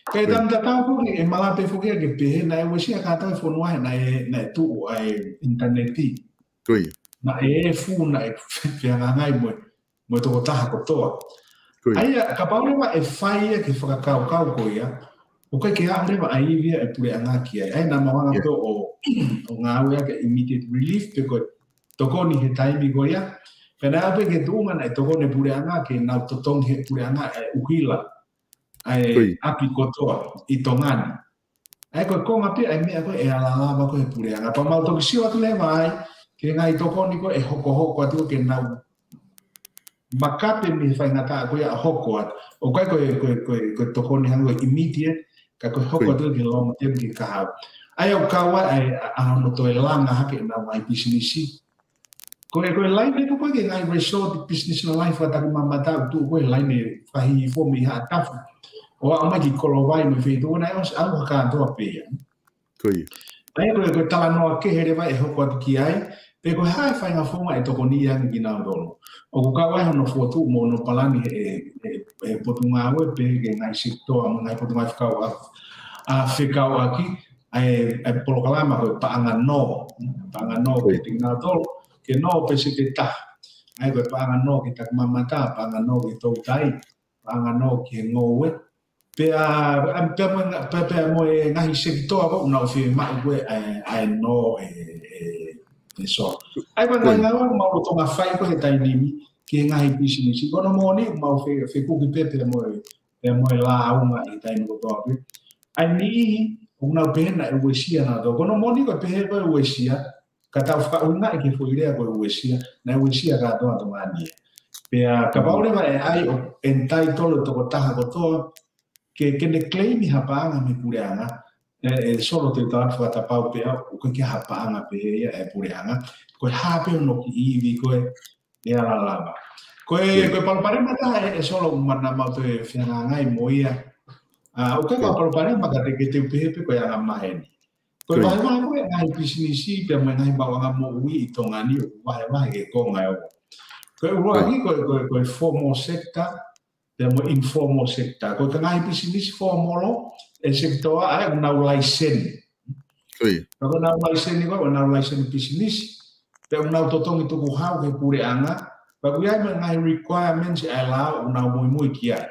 Ka ʻi he taimi tatau foki ʻe malava pē foki ia ke pehē naʻe uesia kātoa e fonua he naʻe, naʻe tuʻu ʻa e ʻinitaneti. Naʻe efu, naʻe fehangahangai mo e, mo e tokotaha kotoa. ʻA ia, kapau leva ʻe fai ia ki he fakakaukau ko ia, ʻoku ʻikai ke aʻu leva ʻa e ivi ʻa e puleʻanga ki ai. ʻA ia naʻa mau hanga pē ʻo, ʻo ngāueʻaki e immediate relief pe ko e tokoni he taimi ko ia. Pea naʻe aʻu pē ki he tuʻunga naʻe tokoni e puleʻanga ke nau totongi he puleʻanga e ʻuhila ʻa e ʻapi kotoa ʻi Tonga ni. ʻA ia ko e konga pē ia e meʻa ko ē ʻe ala lava ko ē he puleʻanga. Pea mau toki sio atu leva ai ki he ngaahi tokoni ko ē ʻe hokohoko atu ke nau makape mei he faingataʻa ko ia ʻa e hoko atu. ʻOku ʻikai ko e, ko e, ko e, ko e tokoni hangē ko e immediate, ka ko e hoko atu ki he long term ki he kahaʻu. ʻA ia ʻoku kau ai ʻa e, ʻa, ʻa hono toe langa hake ʻenau ngaahi pisinisi. Ko e, ko e laine ko ē ki he ngaahi resort, business lalahi fakatakimamata ʻoku tuʻu ko ē he laine fakahihifo mei Haʻatafu ʻo aʻu mai ki Kolovai mo e feituʻu naʻe ʻosi ʻauha kātoa pē ia. ʻA ia ko e, ko e talanoa kehe leva ʻe hoko atu ki ai, pe ko e hā e faʻahinga founga ʻe tokoniʻi ange kinautolu. ʻOku kau ai hono fokotuʻu mo hono palani he, he, he Potungāue pe ki he ngaahi sekitoa mo e ngaahi potungāue fekauʻaki, ʻa, fekauʻaki, ʻa e, ʻa e polokalama ko e Paʻanga Nō. Paʻanga Nō kiate kinautolu, ke nō pē sete taha. ʻA ia ko e Paʻanga Nō ki he Takimamata, Paʻanga Nō ki he Toutai, Paʻanga Nō ki he Ngoue. Pea, pea mo e ngaahi, pea, pea mo e ngaahi sekitoa ko ē ʻoku nau fiemaʻu ko ē ʻa e, ʻa e nō ʻe, ʻe, ʻe Solo. ʻA ia ko e ngaahi ngāue ʻoku mau lolotonga fai ko ē he taimi ni ki he ngaahi pisinisi. Ko hono moʻoni ʻoku mau fe, fekuki pē pea mo e, pea mo e lāunga he taimi kotoa pē. ʻA ia ʻe niʻihi ʻoku nau pehē naʻe uesia nautolu. Ko hono moʻoni ko e pehē ko ē uesia, ka tau fakaʻuhingaʻi ki he foʻi lea ko e uesia, naʻe uesia kātoa Tonga ni. Pea kapau leva ʻe ʻai ʻo entitle e tokotaha kotoa ke, ke ne claim ha paʻanga mei he puleʻanga, ʻe, ʻe Solo, te u tala atu fakatapau pē au, ʻoku ʻikai ke ʻi ai ha paʻanga pehē ia ʻa e puleʻanga. Ko e hā pē hono kiʻi ivi ko ē ʻe ala lava. Ko e, ko e palopalema ʻe taha ʻe, ʻe Solo ʻoku ma, naʻa mau toe fehangahangai mo ia. ʻA, ʻoku ʻikai ko ha palopalema ka te ke, te u pehē pē ko e angamaheni. Ko e vahevahe ko ē e ngaahi pisinisi pea mo e ngaahi maʻuʻanga moʻui ʻi Tonga ni ʻoku vahevahe ki he konga ʻe ua. Ko e ʻuluaki ko e, ko e, ko e formal sector, pea mo e informal sector. Ko e ngaahi pisinisi formal ʻe sekitoa ʻa ē ʻoku nau laiseni. Pea ko ʻenau laiseni ko ē, ʻoku nau laiseni pisinisi. Pea ʻoku nau totongi tukuhau ki he puleʻanga. Pea ʻoku ʻi ai mo e ngaahi requirements ʻa e lao ʻoku nau muimui ki ai.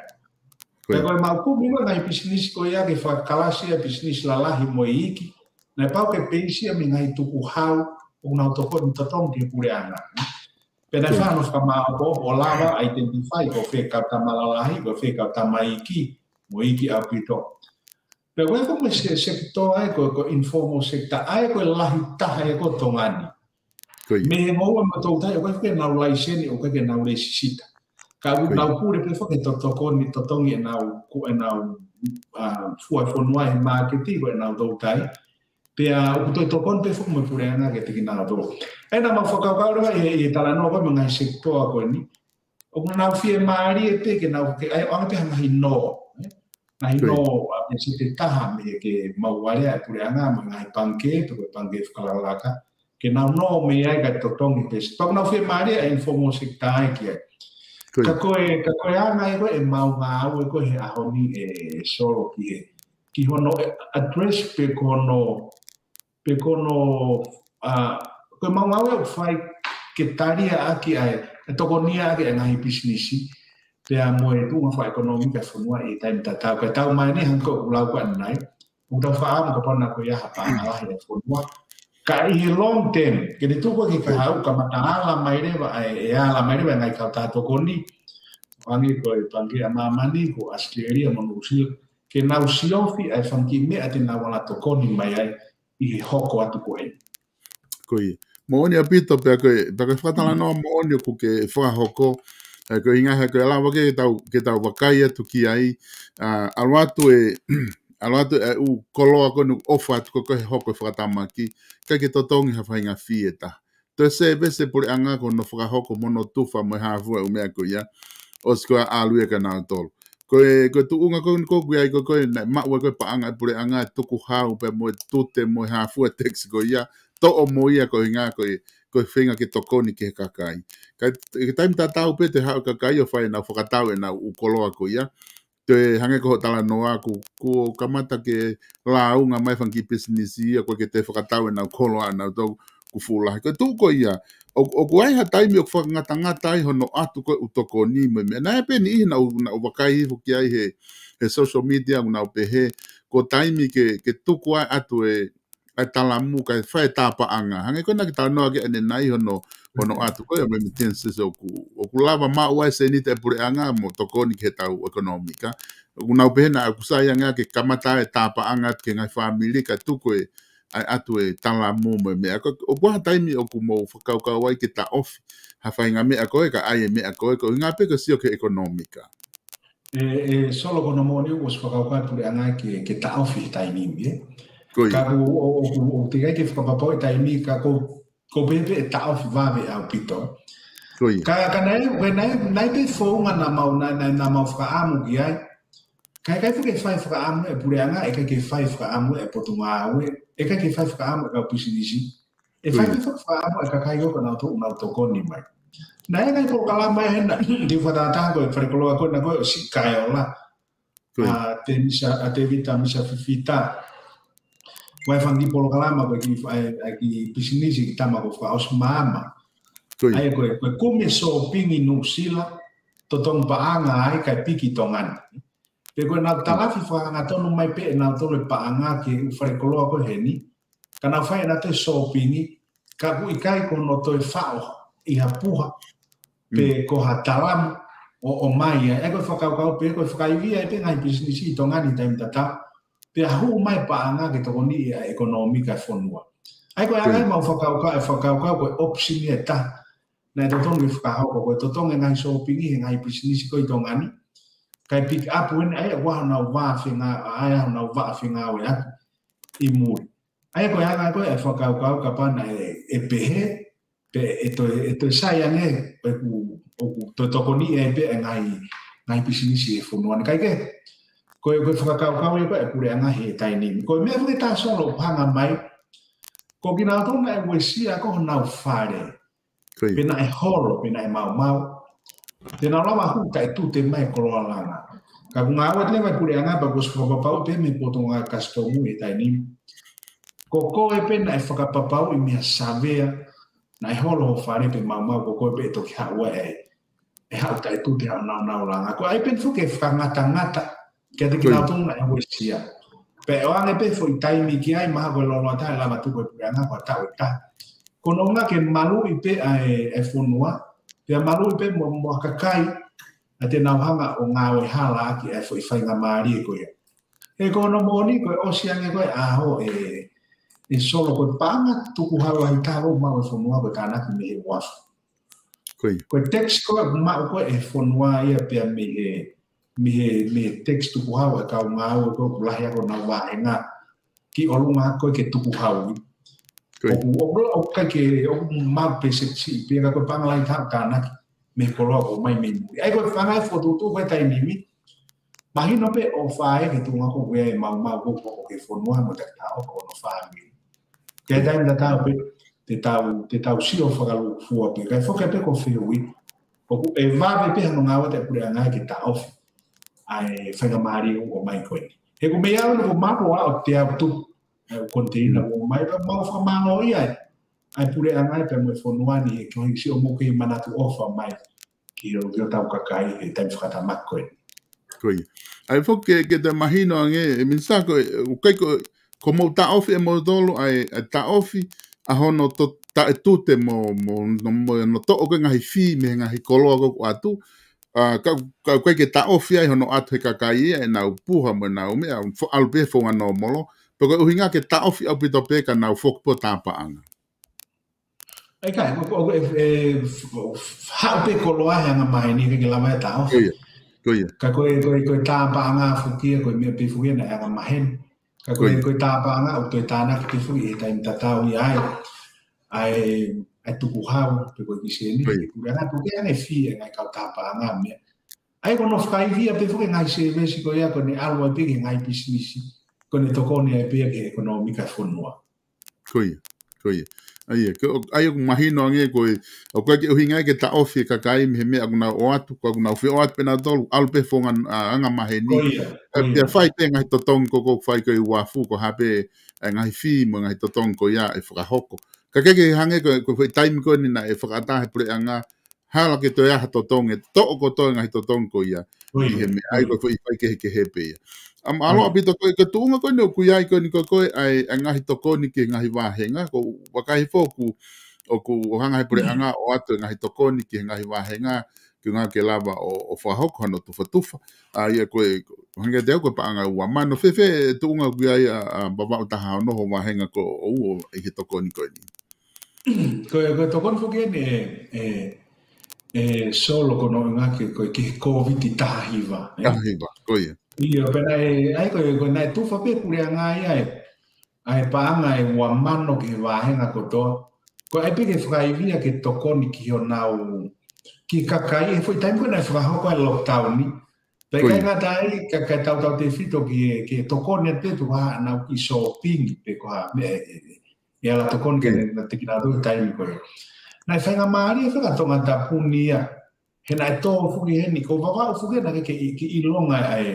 Pea ko e mau kumi ko e ngaahi pisinisi ko ia ke fakakalasi ʻa e pisinisi lalahi mo e iiki. Naʻe pau ke peisi ia mei he ngaahi tukuhau ʻoku nau tokoni totongi ki he puleʻanga. Pea naʻe fai hono fakamāʻopoʻopo ʻo lava ʻo identify ko fē kau tama lalahi, ko fē kau tama iiki, mo iiki ʻaupito. Pea ko e ko e se-, sekitoa ē ko, ko e informal sector, ʻa ia ko e lahi taha ē ko Tonga ni. Mei he ngoue mo e toutai, ʻoku ʻikai ke nau laiseni, ʻoku ʻikai ke nau lēsisita. Ka ʻoku nau pule pē foki he totokoni, totongi ʻenau, ko ʻenau, ʻa, fua e fonua he māketi, ko ʻenau toutai. Pea ʻoku toe tokoni pē foki mo e puleʻanga kiate kinautolu. ʻE naʻa mau fakakaukau leva ʻi he, ʻi he talanoa ko e mo e ngaahi sekitoa ko eni. ʻOku nau fiemālie pē ke nau ke ʻai ʻo ʻoange pē ha ngaahi nō, ē? Ngaahi nō ʻa e pēseti ʻe taha mei he ke mau alea e puleʻanga mo e ngaahi pangikē, pe ko e pangikē fakalakalaka. Ke nau nō mei ai kae totongi pē. Pea ʻoku nau fiemālie ʻa e informal sector ē ki ai. Ka ko e, ka ko e anga ē ko e mau ngāue ko e he ʻaho ni ē Solo ki he, ki hono ē address pe ko hono pe ko hono, ʻa, ko e mau ngāue ʻoku fai ke talia ʻaki ʻa e, ʻe tokonia ʻaki ʻa e ngaahi pisinisi, pea mo e tuʻunga fakaʻekonōmika e fonua ʻi he taimi tatau. Ka tau mai ni hangē ko ʻeku lau ko eni, ʻoku tau fakaʻamu kapau naʻa ko ia ha paʻanga lahi e fonua. Ka ʻi he long term, ke ne tuku ki he kahaʻu kamata ala mai leva, ʻa e, ʻe ala mai leva e ngaahi kautaha tokoni, hangē ko e Pangikē ʻa Māmani, ko ʻAositelēlia mo Nuʻusila, ke nau siofi ʻa e fanga kiʻi meʻa te nau ala tokoni mai ai, ʻi he hoko atu ko ē. Ko ia. Moʻoni ʻaupito pea ko e, pea ko e fakatalanoa moʻoni ʻoku ke fakahoko, ē, ko e ʻuhinga he ko e lava ke tau, ke tau vakai atu ki ai, ʻa, ʻalu atu e, ʻalu atu e ʻū koloa ko eni ʻoku ʻofa atu ko ē he hoko e fakatamaki, ʻikai ke totongi ha faʻahinga fee ʻe taha. Toe sēvesi e puleʻanga ko hono fakahoko mo hono tufa mo e hafua e ʻū meʻa ko ia, ʻosi ko ia ʻalu ia kia nautolu. Ko e, ko e tuʻunga ko eni ʻoku ʻi ai ko ē, ko e naʻe maʻu ai ko e paʻanga e puleʻanga, tukuhau pea mo e tute mo e hafua e tax ko ia, toʻo mo ia ko e ʻuhinga ko e, ko e feinga ke tokoni ki he kakai. Ka ʻi he taimi tatau pē te haʻu e kakai ʻo fai ʻenau fakatau ʻenau ʻū koloa ko ia. Toe hangē ko hoʻo talanoa ʻoku, ʻoku kamata ke lāunga mai e fanga kiʻi pisinisi ia ʻoku ʻikai ke toe fakatau ʻenau koloa ʻanautolu ʻoku fuʻu lahi. Ko e tuʻu ko ia, ʻo, ʻoku ʻi ai ha taimi ʻoku fakangatangata ai hono ʻoatu ko ē ʻū tokoni mo e meʻa. Naʻe ʻi ai pē niʻihi naʻa ku, naʻa ku vakai hifo ki ai he, he social media ʻoku nau pehē, ko e taimi ke, ke tuku ai ʻatu e, ʻa e talamu kae fai e tā paʻanga. Hangē ko ena ke talanoa ki ai ʻanenai hono, hono ʻoatu ko ē ʻo e remittances ʻoku, ʻoku lava maʻu ai e sēniti e puleʻanga mo tokoni ki he tau ʻekonōmika. ʻOku nau pehē naʻa ʻoku sai ange ke kamata e tā paʻanga ki he ngaahi fāmili kae tuku e, ʻa e ʻoatu e talamu mo e meʻa. Ko, ʻoku ʻi ai ha taimi ʻoku mou fakakaukau ai ke taʻofi ha faʻahinga meʻa ko ē, kae ʻai e meʻa ko ē, ko e ʻuhinga pē ko e sio ki he ʻekonōmika. ʻE, ʻe Solo, ko hono moʻoni ʻoku ʻosi fakakaukau e puleʻanga ke, ke taʻofi he taimi ni, ē? Ko ia. Ka ʻoku, ʻo, ʻo, ʻo, ʻoku teʻeki ai ke fakapapauʻi e taimi, ka ʻoku, ʻoku pehē pē ʻe taʻofi vave ʻaupito. Ko ia. Ka, ka naʻe, ka naʻe, naʻe ʻi ai pē founga naʻa mau, naʻa, naʻa, naʻa mau fakaʻamu ki ai. Ka ʻe ʻikai ke fai fakaʻamu e puleʻanga, ʻe ʻikai ke fai fakaʻamu e potungāue, ʻe ʻikai ke fai fakaʻamu e kau pisinisi. ʻE fai pē fakaʻamu e kakai ko ē ʻoku nau to-, nau tokoni mai. Naʻe ʻi ai e ngaahi polokalama ʻi hena, te u fakatātā ko e falekoloa ko ena ko ē ʻo Siʻi Kaeola. Ko ia. ʻA Tēvita, ʻa Tēvita Misa Fifita. Ko e fanga kiʻi polokalama ko e kiʻi fa-, ʻa e kiʻi pisinisi kiʻi tama ko Fakaʻosi Maama. Ko ia. ʻA ia ko e, ko e kumi e sōpingi Nuʻusila, totongi paʻanga ai kae piki Tonga ni. Pe ko ʻenau talafi fakahangatonu mai pē ʻenautolu e paʻanga ki he ʻū falekoloa ko ē heni. Ka nau fai ʻenautolu e sōpingi, ka ʻoku ʻikai ko hono toe faʻo ʻi ha puha, pe ko ha talamu ʻo, ʻomai ai. ʻA ia ko e fakakaukau pē, ko e fakaivia ai pē ngaahi pisinisi ʻi Tonga ni he taimi tatau. Pea hū mai paʻanga ke tokoniʻi ʻa e ʻekonōmika e fonua. ʻA ia ko e anga ia ʻemau fakakaukau, e fakakaukau ko e option ʻe taha. Naʻe totonu ke fakahoko ko e totongi e ngaahi sōpingi he ngaahi pisinisi ko ē ʻi Tonga ni. Kae pick up eni ʻa ia ʻoku ʻi ai honau vaʻa fenga-, ʻa ia honau vaʻa fengāueʻaki ʻi muli. ʻA ia ko e anga ko ē e fakakaukau kapau naʻe, ʻe pehē, pe ʻe toe, ʻe toe sai ange, ʻoku, ʻoku toe tokoniʻi ai pē e ngaahi, ngaahi pisinisi he fonua ni. Kae kehe, ko e, ko e fakakaukau ia ko ē e puleʻanga he taimi ni. Ko e meʻa foki ʻe taha Solo ʻoku hanga mai, ko kinautolu naʻe uesia ko ē honau fale. Ko ia. Pe naʻe holo, pe naʻe maumau. Te nau lava hū taʻetute mai e koloa langa. Ka ʻoku ngāue atu leva e puleʻanga pea kuo ʻosi fakapapauʻi pē mei he Potungāue Kasitomu he taimi ni. Ko koe pē naʻe fakapapauʻi mei ha savea, naʻe holo ho fale pe maumau, ko koe pē ʻe toki haʻu ai ʻe haʻu taʻetute haʻo naunau langa. Ko e ʻai pē foki e fakangatangata Kiate kinautolu naʻe uesia. Pea ʻoange pē foʻi taimi ki ai, mahalo ko e loloa taha ʻe lava tuku ʻe he puleʻanga ko e taʻu ʻe taha. Ko hono ʻuhinga ke maluʻi pē ʻa e, e fonua, pea maluʻi pē mo, mo e kakai, ʻa te nau hanga ʻo ngāue hala ʻaki e foʻi faingamālie ko ia. He ko hono moʻoni ko e ʻosi ange ko e ʻaho ē, ē Solo, ko e paʻanga tukuhau lahi taha ʻoku maʻu ʻe he fonua ko e tānaki mei he uafu. Ko e tax ko ē ʻoku maʻu ko ē ʻe he fonua ia pea mei he, mei he, mei he tax tukuhau ʻa e kau ngāue ko ē ʻoku lahi ʻa honau vāhenga ki ʻolunga ko ē ke tukuhau. ʻOku, ʻoku, ʻoku ʻikai ke, ʻoku maʻu pē seti pē ka ko e paʻanga lahi taha tānaki mei he koloa ʻoku ʻomai mei muli. ʻA ia ko e paʻanga ʻe fokotuʻutuʻu ko ē taimi ni, mahino pē ʻofa ia ki he tuʻunga ko ē ʻoku ʻi ai e maumau ko ē ʻoku hoko ki he fonua mo e takitaha ʻoku ʻi ai hono fāmili. Ka ʻi he taimi tatau pē, te tau, te tau sio fakalūkufua pē, kae foki pē ko e fehuʻi, ʻoku ʻe vave pē hano ngāue ʻa e puleʻanga ke taʻofi ʻa e faingamālie ʻoku ʻomai ko eni. He ʻoku mei ai ʻoku maʻu ʻa e teau tupu ʻa e koniteina ʻoku ʻomai, pea mau fakamālō ia ʻa e puleʻanga pea mo e fonua ni, he ko e siʻomou kei manatu ʻofa mai ki he, ki hotau kakai he taimi fakatamaki ko ē. Ko ia. ʻA ia foki ke, ke toe mahino ange, ʻe Minisitā, ko e, ʻoku ʻikai ko, ko hoʻomou taʻofi ʻe moutolu ʻa e, ʻa e taʻofi ʻa hono to-, taʻetute mo, mo, mo, mo hono toʻo ko ē ngaahi fee mei he ngaahi koloa ko ē ʻoku ʻatu, ʻa, ka, ka, ʻoku ʻikai ke taʻofi ai hono ʻatu he kakai ia ʻenau puha mo ʻenau meʻa, fo-, ʻalu pē he founga nōmolo, pe ko e ʻuhinga ke taʻofi ʻaupito pē ka nau foki pē ʻo tā paʻanga. ʻIkai, ʻoku, ʻoku, ʻe, ʻe, haʻu pē koloa he angamaheni, ʻikai ke lava ia ʻo taʻofi. Ko ia, ko ia. Ka ko e, ko e, ko e tā paʻanga foki ia, ko e meʻa pē foki ia naʻe angamaheni. Ka ko e, ko ia, ko e tā paʻanga ʻoku toe tānaki pē foki he taimi tatau ia ai. ʻA e, ʻa e tukuhau, pe ko e kiʻi sēniti, ko ia, ko e puleʻanga, ʻoku ʻikai ke ʻi ai ha fee ʻa e ngaahi kau tā paʻanga meʻa. ʻA ia ko hono fakaivia pē foki e ngaahi sēvesi ko ia, ko ʻene ʻalu ai pē ki he ngaahi pisinisi, ko ʻene tokoni ai pē ki he ʻekonōmika ʻo e fonua. Ko ia, ko ia. ʻA ia, ko, ʻa ia ʻoku mahino ange ko e, ʻoku ʻikai ke ʻuhinga ia ke taʻofi e kakai mei he meʻa ʻoku nau ʻoatu, ko ʻoku nau fie ʻoatu pē nautolu, ʻalu pē he founga, ʻa, angamaheni. Ko ia, ko ia. Pea fai pē ngaahi totongi ko ē ʻoku fai ko ē ʻi uafu, ko e hā pē ʻa e ngaahi fee mo e ngaahi totongi ko ia ʻe fakahoko. Ka ʻoku ʻikai ke hangē ko e, ko e foʻi taimi ko eni naʻe fakaʻatā he puleʻanga, hala ke toe ʻi ai ha totongi, toʻo kotoa e ngaahi totongi ko ia. Ko ia, ʻi he meʻa, ko ia, ʻa ia ko e foʻi faikehekehe pē ia. ʻA ia, mālō ʻaupito ko e, ko e tuʻunga ko eni ʻoku ʻi ai ko eni ko ē ʻa e, ʻa e ngaahi tokoni ki he ngaahi vāhenga, ko e vakai foki ʻoku, ʻoku hanga he puleʻanga ʻo ʻoatu e ngaahi tokoni ki he ngaahi vāhenga, ki he ʻuhinga ke lava ʻo, ʻo fakahoko hano tufatufa. ʻA ia ko e, ʻoku hangē kiate au ko e paʻanga ua mano, fēfē e tuʻunga ʻoku ʻi ai ʻa, ʻa Vavaʻu taha ono, ho vāhenga ko ʻoʻou ʻi he tokoni ko eni. Ko e, ko e tokoni foki eni ē, ē, ē Solo, ko hono ʻuhinga ki he, ko e, ki he Kōviti taha hiva, ē? Taha hiva, ko ia. ʻIo, pea naʻe, ʻa ia ko e, ko e naʻe tufa pē puleʻanga ia ē, ʻa e paʻanga ʻe ua mano ki he vāhenga kotoa. Ko e ʻai pē ke fakaivia ke tokoni ki honau, ki he kakai, he foʻi taimi ko ē naʻe fakahoko ai e lockdown ni. Pea ʻikai ngata ai, ka, ka tautautefito ki he, ki he tokoni atu pē ko haʻanau kiʻi sōpingi pe ko ha meʻa ʻe, ʻe, ʻe ala tokoni ki ai naʻa te kinautolu he taimi ko ē. Naʻe faingamālie faka Tongatapu ni ia. He naʻe tō foki heni, ko Vavaʻu foki naʻe ʻikai ke, ke ʻilonga ʻa e,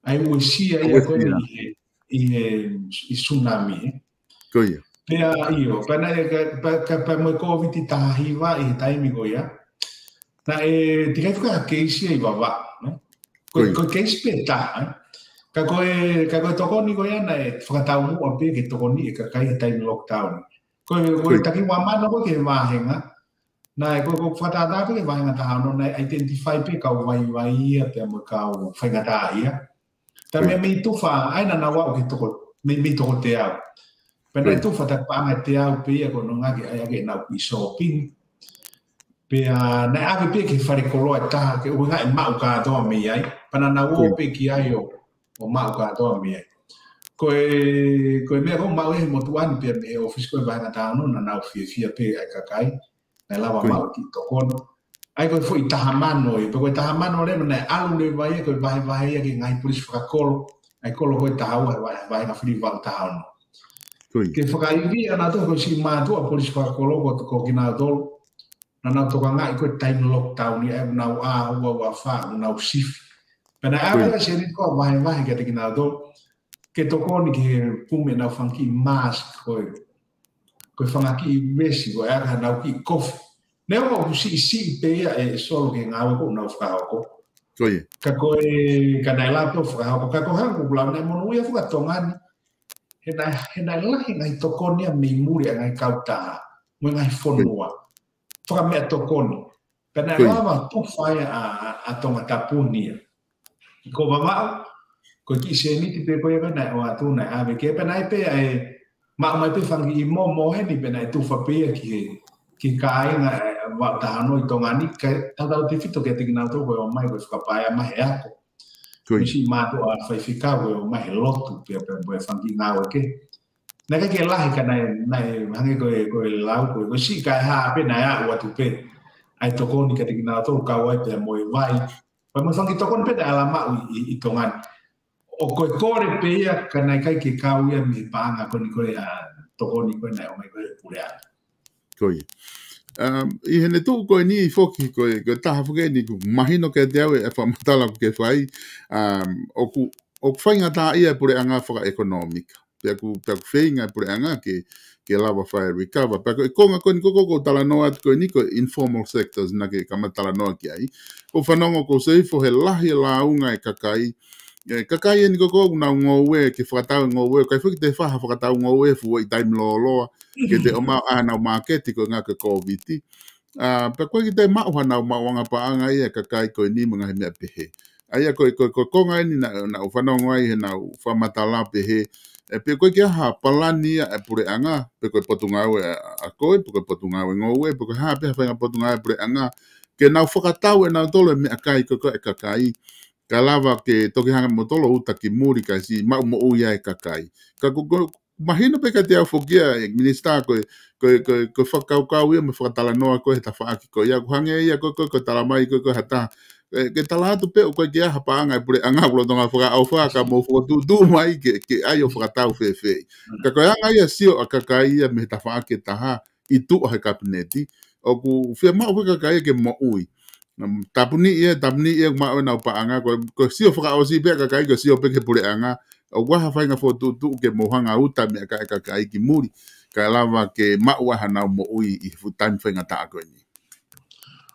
ʻa e uesia ia ko eni ʻi he, ʻi he, ʻi tsunami, ē. Ko ia. Pea ʻio, pea naʻe, ka, pea, ka, pea mo e Kōviti taha hiva ʻi he taimi ko ia. Naʻe teʻeki ai fakakeisi ia ʻi Vavaʻu, ē. Ko e, ko ia, ko e keisi pē taha, ē. Ka ko e, ka ko e tokoni ko ia naʻe fakataumuʻa pē ke tokoniʻi e kakai he taimi lockdown. Ko e, ko e, ko ia, taki ua mano ko ē ki he vāhenga. Naʻe ko e, ko e fakatātā pē ki he vāhenga taha ono, naʻe identify pē kau vaivai ia pea mo e kau faingataʻaʻia. Pea mei, ko ia, mei tufa, ʻa ia naʻa nau aʻu ki he toko, mei, mei toko teau. Pea naʻe, ko ia, tufa taki paʻanga ʻe teau pē ia ko hono ʻuhinga ke ʻai ʻaki ʻenau kiʻi sōpingi. Pea naʻe ʻave pē ki he fale koloa ʻe taha, ke ʻuhinga ʻe maʻu kātoa mei ai. Pea naʻa nau, ko ia, ō pē ki ai ʻo, ʻo maʻu kātoa mei ai. Ko e, ko e meʻa ko ē ʻoku maʻu ʻe he motuʻa ni pea mei he ʻōfisi ko ē vāhenga taha ono, naʻa nau fiefia pē ʻa e kakai naʻe lava, ko ia, maʻu e kiʻi tokoni. ʻA ia ko e foʻi taha mano ē, pea ko e taha mano leva naʻe ʻalu leva ia, ko e vahevahe ia ki he ngaahi polisi fakakolo ʻa e kolo ko ē taha ua he vahe, vāhenga fili Vavaʻu taha ono. Ko ia. Ke fakaivia nautolu ko e siʻi mātuʻa polisi fakakolo ko, ko kinautolu. Naʻa nau tokangaʻi ko e taimi lockdown ni, ʻa ia ʻoku nau ʻā ua ua fā, ʻoku nau sifi. Pea naʻe, ko ia, ʻave ʻa e sēniti ko ē ʻo vahevahe kiate kinautolu ke tokoni ki he kumi ʻenau fanga kiʻi mask ko ē, ko e fanga kiʻi vesi ko ē, ʻa ia ko ē ʻenau kiʻi kofu. Neongo ʻoku siʻisiʻi pē ia ē Solo ki he ngāue ko ē ʻoku nau fakahoko. Ko ia. Ka ko e, ka naʻe lava pē ʻo fakahoko, ka ko e hangē ko ʻeku lau naʻe monūʻia foki ʻa Tonga ni. He naʻe, he naʻe lahi e ngaahi tokoni ia mei muli ʻa e ngaahi kautaha, mo e ngaahi fonua. Fakameʻatokoni. Pea naʻe lava ʻo tufa ai ʻa, ʻa, ʻa Tongatapu ni ia. Ko Vavaʻu, ko e kiʻi sēniti pē ko ia pē naʻe ʻoatu naʻe ʻave ki ai pea naʻe pē ʻa e maʻu mai pē fanga kiʻi momo heni pea naʻe tufa pē ia ki he, ki he kāinga ʻa Vavaʻu taha ono ʻi Tonga ni, kae tautautefito kiate kinautolu ko e ōmai ko e fakapaea mai he ako. Ko ia. Mo e siʻi mātuʻa faifekau ko e ōmai he lotu pea, pea, pea fanga kiʻi ngāue kehe. Naʻe ʻikai ke lahi ka naʻe, naʻe hangē ko e, ko e lau ko e, ko e siʻi kaeha pē naʻe aʻu atu pē ʻa e tokoni kiate kinautolu kau ai pea mo e vai. Pea mo e fanga kiʻi tokoni pē naʻe ala maʻu ʻi, ʻi, ʻi Tonga ni. ʻO ko e kole pē ia ka naʻe ʻikai ke kau ia mei he paʻanga ko eni ko e, ʻa, tokoni ko ē naʻe ʻomai ko ē ʻe he puleʻanga. Ko ia. Um, ʻi heʻene tuʻu ko eni foki, ko e, ko e taha foki eni ʻoku mahino kiate au e fakamatala ʻoku ke fai, um, ʻoku, ʻoku faingataʻaʻia e puleʻanga fakaʻekonōmika. Pea ʻoku, pea ʻoku feinga e puleʻanga ke, ke lava fai e recover. Pea ko e konga ko eni ko ē ʻoku ou talanoa atu ko eni ko e informal sectors naʻa ke kamata talanoa ki ai. ʻOku ou fanongo ʻoku ou sio hifo he lahi e lāunga e kakai, e kakai eni ko ē ʻoku nau ngoue, ke fakatau e ngoue, ʻikai foki te fai ha fakatau ngoue fuaʻi taimi lōloa, ke toe ʻomai ʻa honau māketi ko e ʻuhinga ko e Kōviti. ʻA, pea ʻoku ʻikai ke toe maʻu hanau maʻuʻanga paʻanga ia e kakai ko eni mo e ngaahi meʻa pehē. ʻA ia ko e, ko e, ko e konga eni naʻa, naʻa ku fanongo ai heʻenau fakamatala pehē. ʻE, pea ʻoku ʻikai ke ʻi ai ha palani ia e puleʻanga, pe ko e potungāue ʻa, ʻa koe, pe ko e potungāue ngoue, pe ko e hā pē ha faʻahinga potungāue puleʻanga, ke nau fakatau ʻe nautolu e meʻakai ko ē ʻa e kakai. Kae lava ke toki hanga ʻe moutolu ʻo uta ki muli kae siʻi maʻu moʻui ai e kakai. Ka ko, ko, mahino pē kiate au foki ia, ʻe Minisitā, ko e, ko e, ko e, ko e fakakaukau ia mo e fakatalanoa ko ē he tafaʻaki ko ia, ʻoku hangē ia ko e, ko e, ko e tala mai ko e, ko e ha taha. ʻE, ke tala atu pē ʻoku ʻikai ke ʻi ai ha paʻanga e puleʻanga ʻoku lolotonga fakaʻofa ka mou fokotuʻutuʻu mai ke, ke ʻai ʻo fakatau fēfē. Ka ko e anga ia e sio ʻa e kakai ia mei he tafaʻaki ʻe taha ʻi tuʻa he kapineti, ʻoku fiemaʻu foki e kakai ia ke moʻui. Um, tāpuniʻi ē, tāpuniʻi ē, maʻu ʻenau paʻanga, ko, ko e sio fakaʻosi pē ʻa e kakai, ko e sio pē ki he puleʻanga, ʻoku ʻi ai ha faʻahinga fokotuʻutuʻu ke mou hanga ʻo uta e meʻakai ʻa e kakai ki muli, kae lava ke maʻu ai hanau moʻui ʻi he fuʻu taimi faingataʻa ko eni.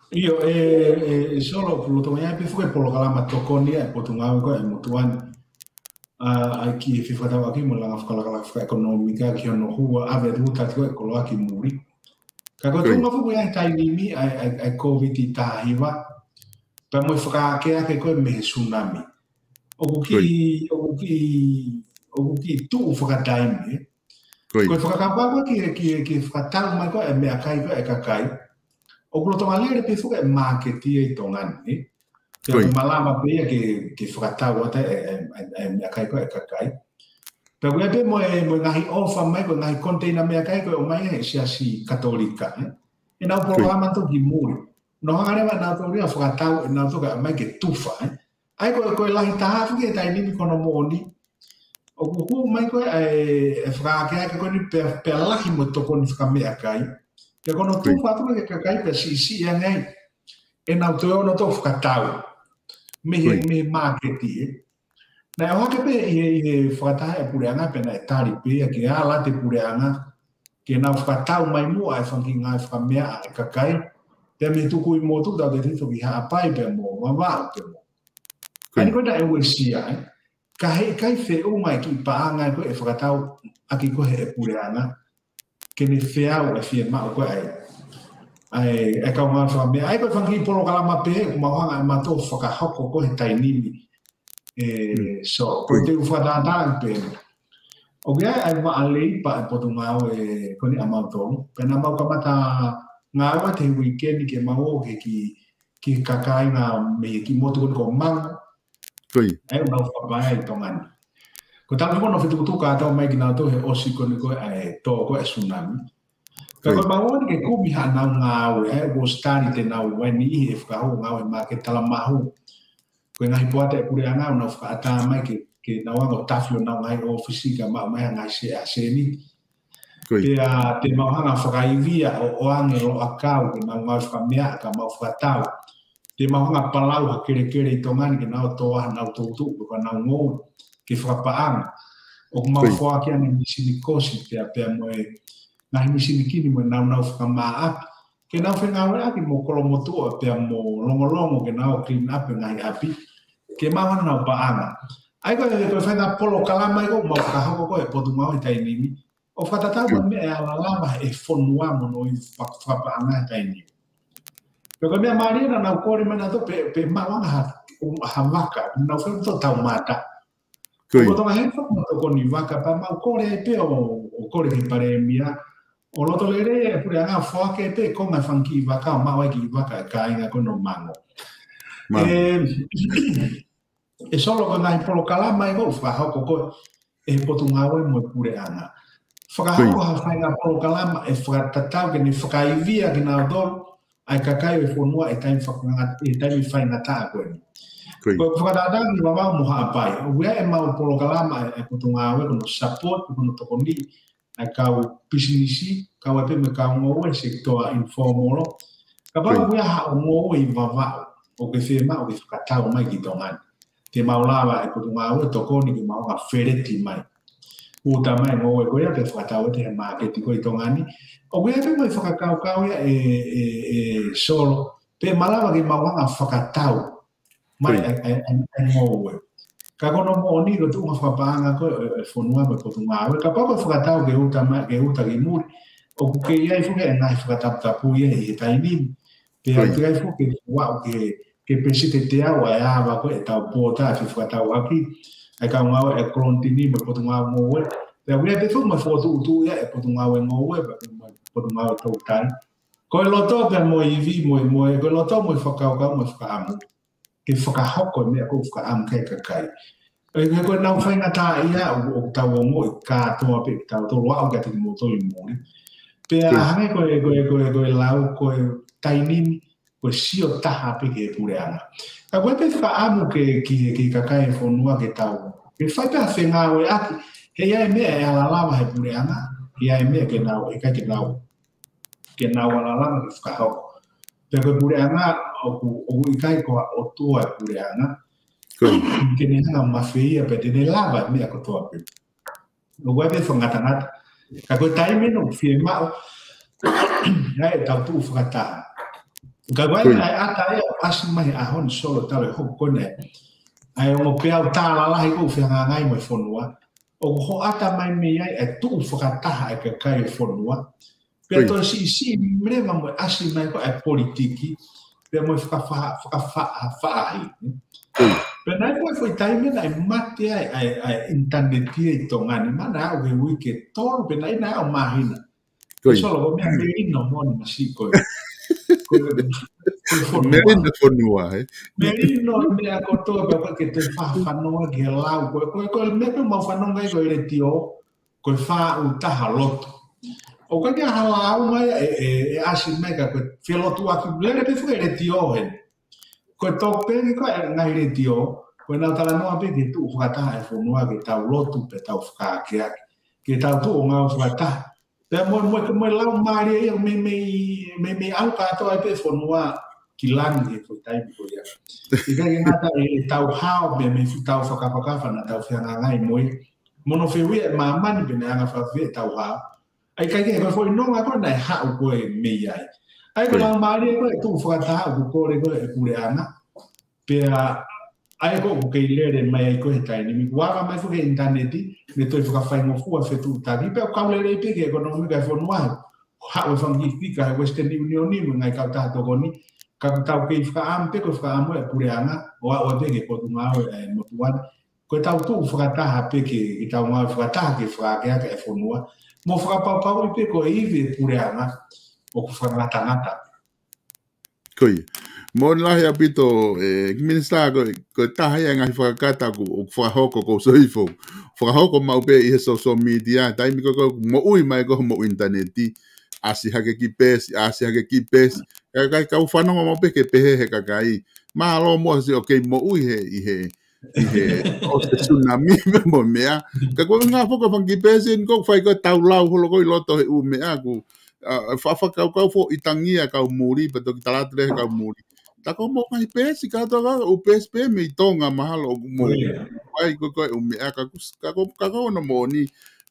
ʻIo, ʻe, ʻe, ʻe Solo, ʻoku lolotonga ʻi ai pē foki e polokalama tokoni ʻa e Potungāue ko ē ʻa e motuʻa ni. ʻA, ʻa e kiʻi fefakatauʻaki mo e langa fakalakalaka fakaʻekonōmika ki hono hua ʻave atu ʻa e tati ko ē ʻa e koloa ki muli. Ka ko e tuʻunga foki ʻa e taimi ni ʻa e, ʻa e, ʻa e Kōviti taha hiva, pea mo e fakaakeake ko ē mei he tsunami. ʻOku kiʻi, ʻoku kiʻi, ʻoku kiʻi tuʻu fakataimi, ē. Ko e fakakaukau ko ē ki he, ki he, ki he fakatau mai ko ē e meʻakai ko ē ʻa e kakai. ʻOku lolotonga lele pē foki e māketi ʻi Tonga ni, ē. Pea ʻoku malava pē ia ke, ke fakatau atu e, e, e, e meʻakai ko ē ʻa e kakai. Pea ʻoku ʻi ai pē mo e, mo e ngaahi ʻofa mai ko e ngaahi koniteina meʻakai ko ē ʻomai ʻe he Siasi Katolika, ē. ʻEnau polokalama ʻatautolu ki muli. Nau hanga leva ʻe nautolu ia ʻo fakatau ʻe nautolu kae ʻomai ke tufa, ē. ʻA ia ko e, ko e lahi taha foki e taimi ni ko hono moʻoni. ʻOku hū mai ko ē ʻa e, e fakaakeake ko eni pea, pea lahi mo e tokoni fakameʻakai. Pea ko hono tufa atu ko ē ki he kakai pea siʻisiʻi ange ai ʻenau toe ō ʻo toe fakatau mei he, mei he māketi, ē. Naʻe ʻohake pē ʻi he, ʻi he fakataha e puleʻanga pea naʻe tali pē ia ke ala atu e puleʻanga ke nau fakatau mai muʻa e fanga kiʻi ngāue fakameʻa ʻa e kakai. Pea mei he tukui motu tautefito ki Haʻapai pea mo Vavaʻu pea mo. Ko eni ko ē naʻe uesia, ē. Ka heʻikai feʻunga e kiʻi paʻanga ko ē ʻe fakatau ʻaki ko ē ʻe he puleʻanga ke ne feau e fiemaʻu ko ē ʻa e, ʻa e, ʻa e kau ngāue fakameʻa. ʻA ia ko e fanga kiʻi polokalama pē ʻoku mau hanga ʻe mautolu ʻo fakahoko ko ē he taimi ni. ʻE, so, ko e te u fakatātā pē. ʻOku ʻi ai ʻa e vaʻa leipa ʻa e Potungāue ko eni ʻa mautolu. Pea naʻa mau kamata ngāue atu he uike ni ke mau ō ki he kiʻi, kiʻi kāinga mei he kiʻi motu ko eni ko Mango. Ko ia. ʻE, ʻoku nau fakapaea ʻi Tonga ni. Ko e talu pē ko hono fetukutuku kātoa mai kinautolu he ʻosi ko eni ko ē ʻa e tō ko ē ʻa e tsunami. Ka ko e mau ō ni ke kumi haʻanau ngāue, ʻe, ʻoku ʻosi tali te nau ʻai ni ʻi he fakahū ngāue māketi Talamahu. Ko e ngaahi poate ʻa e puleʻanga ʻoku nau fakaʻatā mai ke, ke nau hanga ʻo tafi honau ngaahi ʻōfisi kae maʻu mai ha ngaahi seʻa sēniti. Ko ia. Pea te mau hanga ʻo fakaivia ʻo, ʻo ʻoange loʻakau ke nau ngāue fakameʻa ka mau fakatau. Te mau hanga ʻo palau ha kelekele ʻi Tonga ni ke nau tō ai hanau tūtuʻu pe ko hanau ngoue ke fakapaʻanga. ʻOku mau foaki ange e misini kosi pea, pea mo e ngaahi misini kini mo e naunau fakamāʻapi. ke nau fengāueʻaki mo kolomotuʻa pea mo longolongo ke nau clean up e ngaahi ʻapi, ke maʻu haʻanau paʻanga. ʻA ia ko e, ko e faʻahinga polokalama ia ʻoku mau fakahoko ko e Potungāue he taimi ni, ʻo fakatatau mo e meʻa ʻe ala lava ʻe he fonua mo hono ʻi faka-, fakapaʻanga he taimi ni. Pea ko e meʻa mālie naʻa nau kole mai nautolu pe, pe maʻu ange ha, ha vaka, nau fai to tau mata. Ko ia. Ko Tonga he faka mo tokoni vaka pea mau kole ai pē ʻo, ʻo kole ki he palēmia. ʻO loto lelei e puleʻanga foaki pē ko e ngaahi fanga kiʻi vaka ʻo maʻu ai kiʻi vaka e kāinga ko hono mango. Mango. ʻE, ʻe Solo ko e ngaahi polokalama ia ʻoku fakahoko ko ē ʻe he Potungāue mo e puleʻanga. Fakahoko ha faʻahinga polokalama ʻe fakatatau ke ne fakaivia kinautolu ʻa e kakai ʻo e fonua he taimi fakanga-, he taimi faingataʻa ko eni. Ko ia. Ko e fakatātā ki Vavaʻu mo Haʻapai. ʻOku ʻi ai ʻemau polokalama ʻa e, ʻa e Potungāue ko hono support, ko hono tokoni ʻa e kau pisinisi, kau ai pē mo e kau ngoue, sekitoa informal. Kapau ʻoku ʻi ai haʻo ngoue ʻi Vavaʻu, ʻoku ke fiemaʻu ke fakatau mai ki Tonga ni, te mau lava ʻe he Potungāue ʻo tokoni ke mau hanga ʻo feleti mai. Uta mai ngoue ko ia ke fakatau ʻi he māketi ko ē ʻi Tonga ni. ʻOku ʻi ai pē mo e fakakaukau ia ʻe, ʻe, ʻe Solo, pe malava ke mau hanga ʻo fakatau mai ʻa e, ʻa e, ʻa e ngoue. Ka ko hono moʻoni ko e tuʻunga fakapaʻanga ko ē ʻo e, ʻo e fonua mo e Potungāue. Kapau ko e fakatau ke uta mai, ke uta ki muli, ʻoku kei ʻi ai foki e ngaahi fakataputapu ia ʻi he taimi ni. Pea ʻoku kei ʻi ai foki ke ʻoatu ke, ke peseti ʻe au ʻa e ava ko ē ʻetau pōta ʻe fakatau ʻaki ʻa e kau ngāue ʻa e Kolontini mo e Potungāue Ngoue. Pea ʻoku ʻi ai pē foki mo e fokotuʻutuʻu ia ʻa e Potungāue Ngoue, mo e Potungāue Toutai. Ko e loto pea mo e ivi, mo e, mo e, ko e loto mo e fakakaukau mo e fakaʻamu ke fakahoko e meʻa ʻoku fakaʻamu ki ai e kakai. ʻE, ko e, ko ʻenau faingataʻaʻia ʻoku, ʻoku tau ongoʻi kātoa pē kitautolu, aʻu kiate kimoutolu ʻi muli. Pea hangē ko e, ko e, ko e, ko e lau, ko e taimi ni, ko e sio taha pē ki he puleʻanga. Ka ko e pē fakaʻamu ke, ki he, ki he kakai e fonua ke tau, ke fai pē ha fengāueʻaki, he ʻi ai e meʻa ʻe ala lava he puleʻanga, ʻi ai e meʻa ke nau, ʻikai ke nau ke nau ala lava ke fakahoko. Pea ko e puleʻanga, ʻoku, ʻoku ʻikai ko ha ʻotua e puleʻanga. Ke ne hanga ʻo mafeia pea te ne lava e meʻa kotoa pē. ʻOku ʻi ai pē fakangatangata. Ka ko e taimi ʻoku fiemaʻu ai ʻetau tuʻu fakataha. Ka ko e ʻai ʻata ia ʻoku ʻasi mai he ʻaho ni Solo talu e hoko ko eni. ʻA e ongo peau tālalahi ʻoku fehangahangai mo e fonua. ʻOku hoʻata mai mei ai e tuʻu fakataha e kakai e fonua. Pea toe siʻisiʻi leva mo e ʻasi mai ko ē e politiki, pea mo e fakafa-, fakafa-, faʻahi. Pea naʻe ko e foʻi taimi naʻe mate ai ʻa e, ʻa e ʻinitaneti ʻi Tonga ni, mana aʻu ki he uike tolu, pea naʻe ʻi ai ʻo māhina. Solo, ko e meʻa melino moʻoni masiʻi ko ē. Ko e, ko e fonua. Melino fonua, ē? Melino meʻa kotoa, pea ko e ke te fafanongo ki he lau, ko e, ko e, ko e meʻa pē mau fanongo ai ko e letiō, ko e fā ʻū taha lotu. ʻOku ʻikai ke hala au mai ʻe, ʻe, ʻe ʻasi mai ka ko e felotuʻaki lele pē foki e letiō heni. Ko e tokpeni ko e ngaahi letiō, ko ʻenau talanoa pē ki he tuʻu fakataha e fonua ke tau lotu pea tau fakaakeake. Ke tau tuʻu ʻo ngāue fakataha. Pea mo, mo, mo e lau mālie ia mei, mei, mei, mei ʻalu kātoa ai pē fonua ki langi he foʻi taimi ko ia. ʻIkai ke ngata ʻi heʻetau hao pē mei he fuʻu tau fakafakafa naʻa tau fehangahangai mo ia. Mo hono fehuʻia ʻe māmani pe naʻe anga fēfē ʻetau hao. ʻA ia ʻikai ke, ko e foʻi nonga ko ē naʻe haʻu ko ē mei ai. ʻA ia ko e lau mālie ko ē tuʻu fakataha ʻoku kole ko ē e puleʻanga. Pea ʻa ia ko ē ʻoku kei lele mai ai ko ē he taimi ni. Kuo ava mai foki e ʻinitaneti, ne toe fakafaingofua fetuʻutaki. Pea ʻoku kau lelei pē ki he ʻekonōmika e fonua. Haʻu e fanga kiʻi fika he Western Union ni, mo e ngaahi kautaha tokoni. Ka ʻoku tau kei fakaʻamu pē ko e fakaʻamu e puleʻanga, ʻo aʻu pē ki he Potungāue ʻa e motuʻa ni. Ko ʻetau tuʻu fakataha pē ke, ke tau ngāue fakataha ke fakaakeake e fonua. Mo fakapapauʻi pē ko e ivi e puleʻanga ʻoku fakangatangata. Ko ia. Moʻoni lahi ʻaupito, ʻe, Minisitā, ko, ko e taha ia e ngaahi fakakata ʻoku, ʻoku fakahoko ko Soifo. Fakahoko maʻu pē ʻi he social media, taimi ko ē ʻoku moʻui mai ko ē hoʻomo ʻinitaneti. ʻAsi hake kiʻi peesi, ʻasi hake kiʻi peesi. Kae, kae kau fanongo maʻu pē ke pehē he kakai. Mālō muʻa siʻi ʻoku kei moʻui he, ʻi he, ʻi he, ʻosi e tsunami pea mo e meʻa. Ka ko e ngaahi foʻi fanga kiʻi peesi eni ʻoku fai ko ē tau lau holo ko ē ʻi loto he ʻū meʻa ʻoku, ʻa, ʻa, fa-, fakakaukau foʻi tangia kau muli, pea toki tala atu leva he kau muli. Tā ko hoʻomo ngaahi peesi, kātoa ka ʻū peesi pē mei Tonga mahalo ʻoku mo fai ko ē ko e ʻū meʻa ka kuo, ka ko, ka ko hono moʻoni,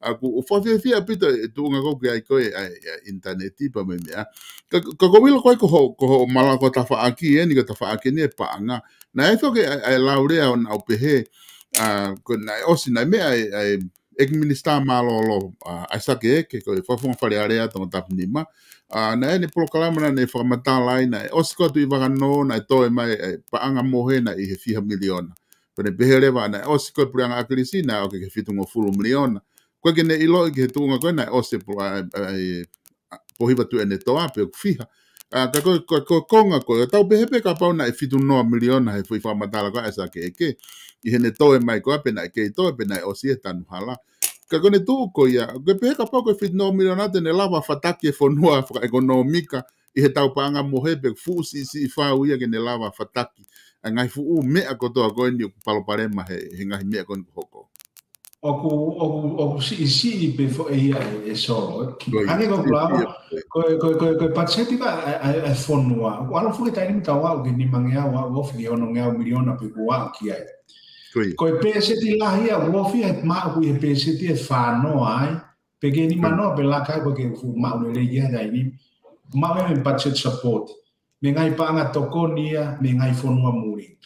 ʻA, ʻoku ou fakafiefia ʻaupito e tuʻunga ko ē ʻoku ʻi ai ko ē ʻa e, ʻa e ʻinitaneti pea mo e meʻa. Ka, ka ʻoku ou ʻilo ko ē ko ho, ko hoʻo malanga ko e tafaʻaki eni, ko e tafaʻaki eni e paʻanga. Naʻe toki ʻa e, ʻa e lau lea ʻo nau pehē, ʻa, ko e naʻe ʻosi naʻe meʻa ʻa e, ʻa e ʻEiki Minisitā Mālōlō, ʻa, ʻAisake Eke, ko e Fakafofonga Fale Alea Tongatapu nima. ʻA, naʻe ʻi ai e polokalama naʻa ne fakamatala ai, naʻe ʻosi ko ē ʻa Tuʻivakanō, naʻe toe mai e paʻanga mohe naʻe ʻi he fiha miliona. Pea ne pehē leva naʻe ʻosi ko ē e Puleʻanga ʻAkilisi, naʻe ʻoke ki he fitungofulu miliona. Ko e ke ne ʻiloʻi ki he tuʻunga ko ē naʻe ʻosi e pu-, ʻa, ʻa, ʻa, ʻa, Pōhiva Tuʻiʻonetoa pe ʻoku fiha. ʻA, ka ko e, ko e, ko e konga ko ē, tau pehē pē kapau naʻe fitu noa miliona he foʻi fakamatala ko ē ʻa ʻAisake Eke, ʻi heʻene toe mai ko ē pe naʻe kei toe pe naʻe ʻosi e tanu hala. Ka ko ʻene tuʻu ko ia, ʻoku ke pehē kapau ko e fitu noa miliona te ne lava fataki e fonua fakaʻekonōmika ʻi he tau paʻanga mohe pe fuʻu siʻisiʻi fau ia ke ne lava fataki ʻa e ngaahi fuʻu meʻa kotoa ko eni ʻoku palopalema he, he ngaahi meʻa ko eni ʻoku hoko. ʻOku, ʻoku, ʻoku siʻisiʻi pē foʻi ia e, e solo, ē. Ko ia, hangē ko e siʻisiʻi ʻoku lava, ia pē. Ko e, ko e, ko e, ko e patiseti ka ʻa e, ʻa e, ʻa e fonua. ʻOku ʻalu foki taimi ni tau aʻu ki he nimangeau, aʻu ofi ki he onongeau miliona pe ʻoku aʻu ki ai. Ko ia. Ko e peseti lahi ia, ʻoku ofi ai maʻu ʻi he peseti ʻe fā noa ai. Pe ke nima noa pe laka ai ko e ke fuʻu maʻu lelei ia taimi ni. Maʻu ia mei he budget support. Mei he ngaahi paʻanga tokoni ia, mei he ngaahi fonua muli.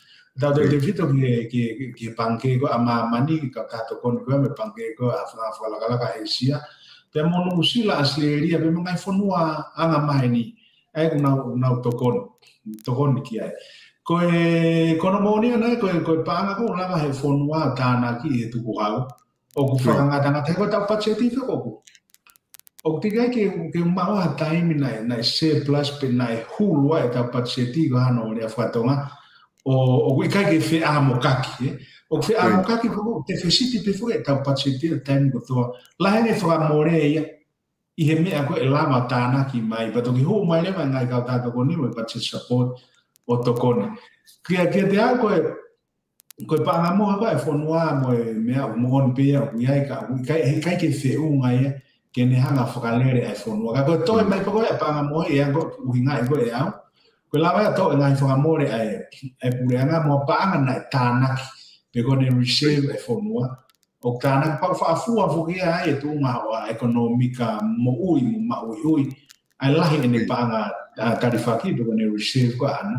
Tau te, tefito ki he, ki he, ki he pangikē ko ē ʻa māmani, ka ka tokoni ko ē mei he pangikē ko ē ʻa fa-, fakalakalaka ʻĒsia. Pea mo Nuʻusila, ʻAositelēlia, pea mo e ngaahi fonua anga maheni. ʻA ia ʻoku nau, nau tokoni, tokoni ki ai. Ko e, ko hono moʻoni ia naʻe, ko e, ko e paʻanga ʻoku lava he fonua ʻo tānaki he tukuhau. ʻOku fakangatangata he ko e tau patiseti fekauʻaki. ʻOku teʻeki ai ke, ke maʻu ha taimi naʻe, naʻe surplus pe naʻe hulu ai e tau patiseti ko hano lea fakatonga. ʻO, ʻoku ʻikai ke feʻamokaki, ē. ʻOku feʻamokaki ko e tefisiti pē foki e tau patiseti he taimi kotoa. Lahi ange fakamole ia ʻi he meʻa ko ē ʻe lava tānaki mai. Pea toki hū mai leva e ngaahi kautaha tokoni mo e budget support ʻo tokoni. Kia, kiate au ko e ko e paʻanga mohe ko ē ʻa e fonua mo e meʻa ʻoku moʻoni pē ia ʻoku ʻi ai ka ʻoku ʻikai, ʻikai ke feʻunga ia ke ne hanga fakalele ʻa e fonua. Ka ko e toe mai pē ko ē ʻa e paʻanga mohe ia ko e ʻuhinga ia ko ē ʻe au. Ko e lava ia ʻo toe ngaahi fakamole ʻa e, ʻa e puleʻanga mo e paʻanga naʻe tānaki pe ko ʻene reserve ʻa e fonua. ʻOku tānaki pau faʻa fua foki ia ʻa e tuʻunga ʻo e ʻekonōmika moʻui mo maʻuiʻui. ʻA e lahi ʻene paʻanga, ʻa, talifaki pe ko ʻene reserve ko ē ʻaʻana.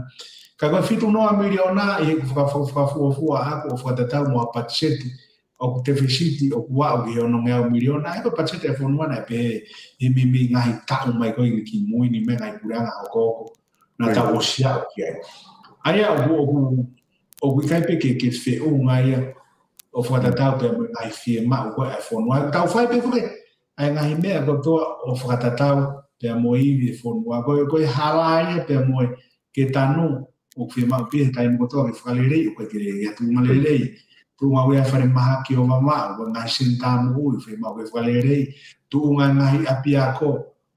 Ka ko e fitu noa miliona ʻi he faka-, faka-, fakafuofua ʻaʻaku ʻo fakatatau mo ha patiseti ʻoku tefisiti ʻoku aʻu ki he onongeau miliona. ʻA ia ko e patiseti ʻa e fonua naʻe pehē he meimei ngaahi taʻu mai ko ē ki mui ni mei he ngaahi puleʻanga hokohoko naʻa tau ʻosi aʻu ki ai. ʻA ia ʻoku, ʻoku, ʻoku ʻikai pē ke, ke feʻunga ia ʻo fakatatau pea mo e ngaahi fiemaʻu ko ē ʻa e fonua. Tau fai pē foki ʻa e ngaahi meʻa kotoa ʻo fakatatau pea mo e ivi e fonua. Ko e, ko e hala ia pea mo e ke tanu, ʻoku fiemaʻu pē he taimi kotoa ke fakaleleiʻi, ʻoku ʻikai ke lelei, ʻa e tuʻunga ʻoku ʻi ai e falemahaki ʻo Vavaʻu, ko e ngaahi senitā moʻui, fiemaʻu ke fakalelei, tuʻunga e ngaahi ʻapiako,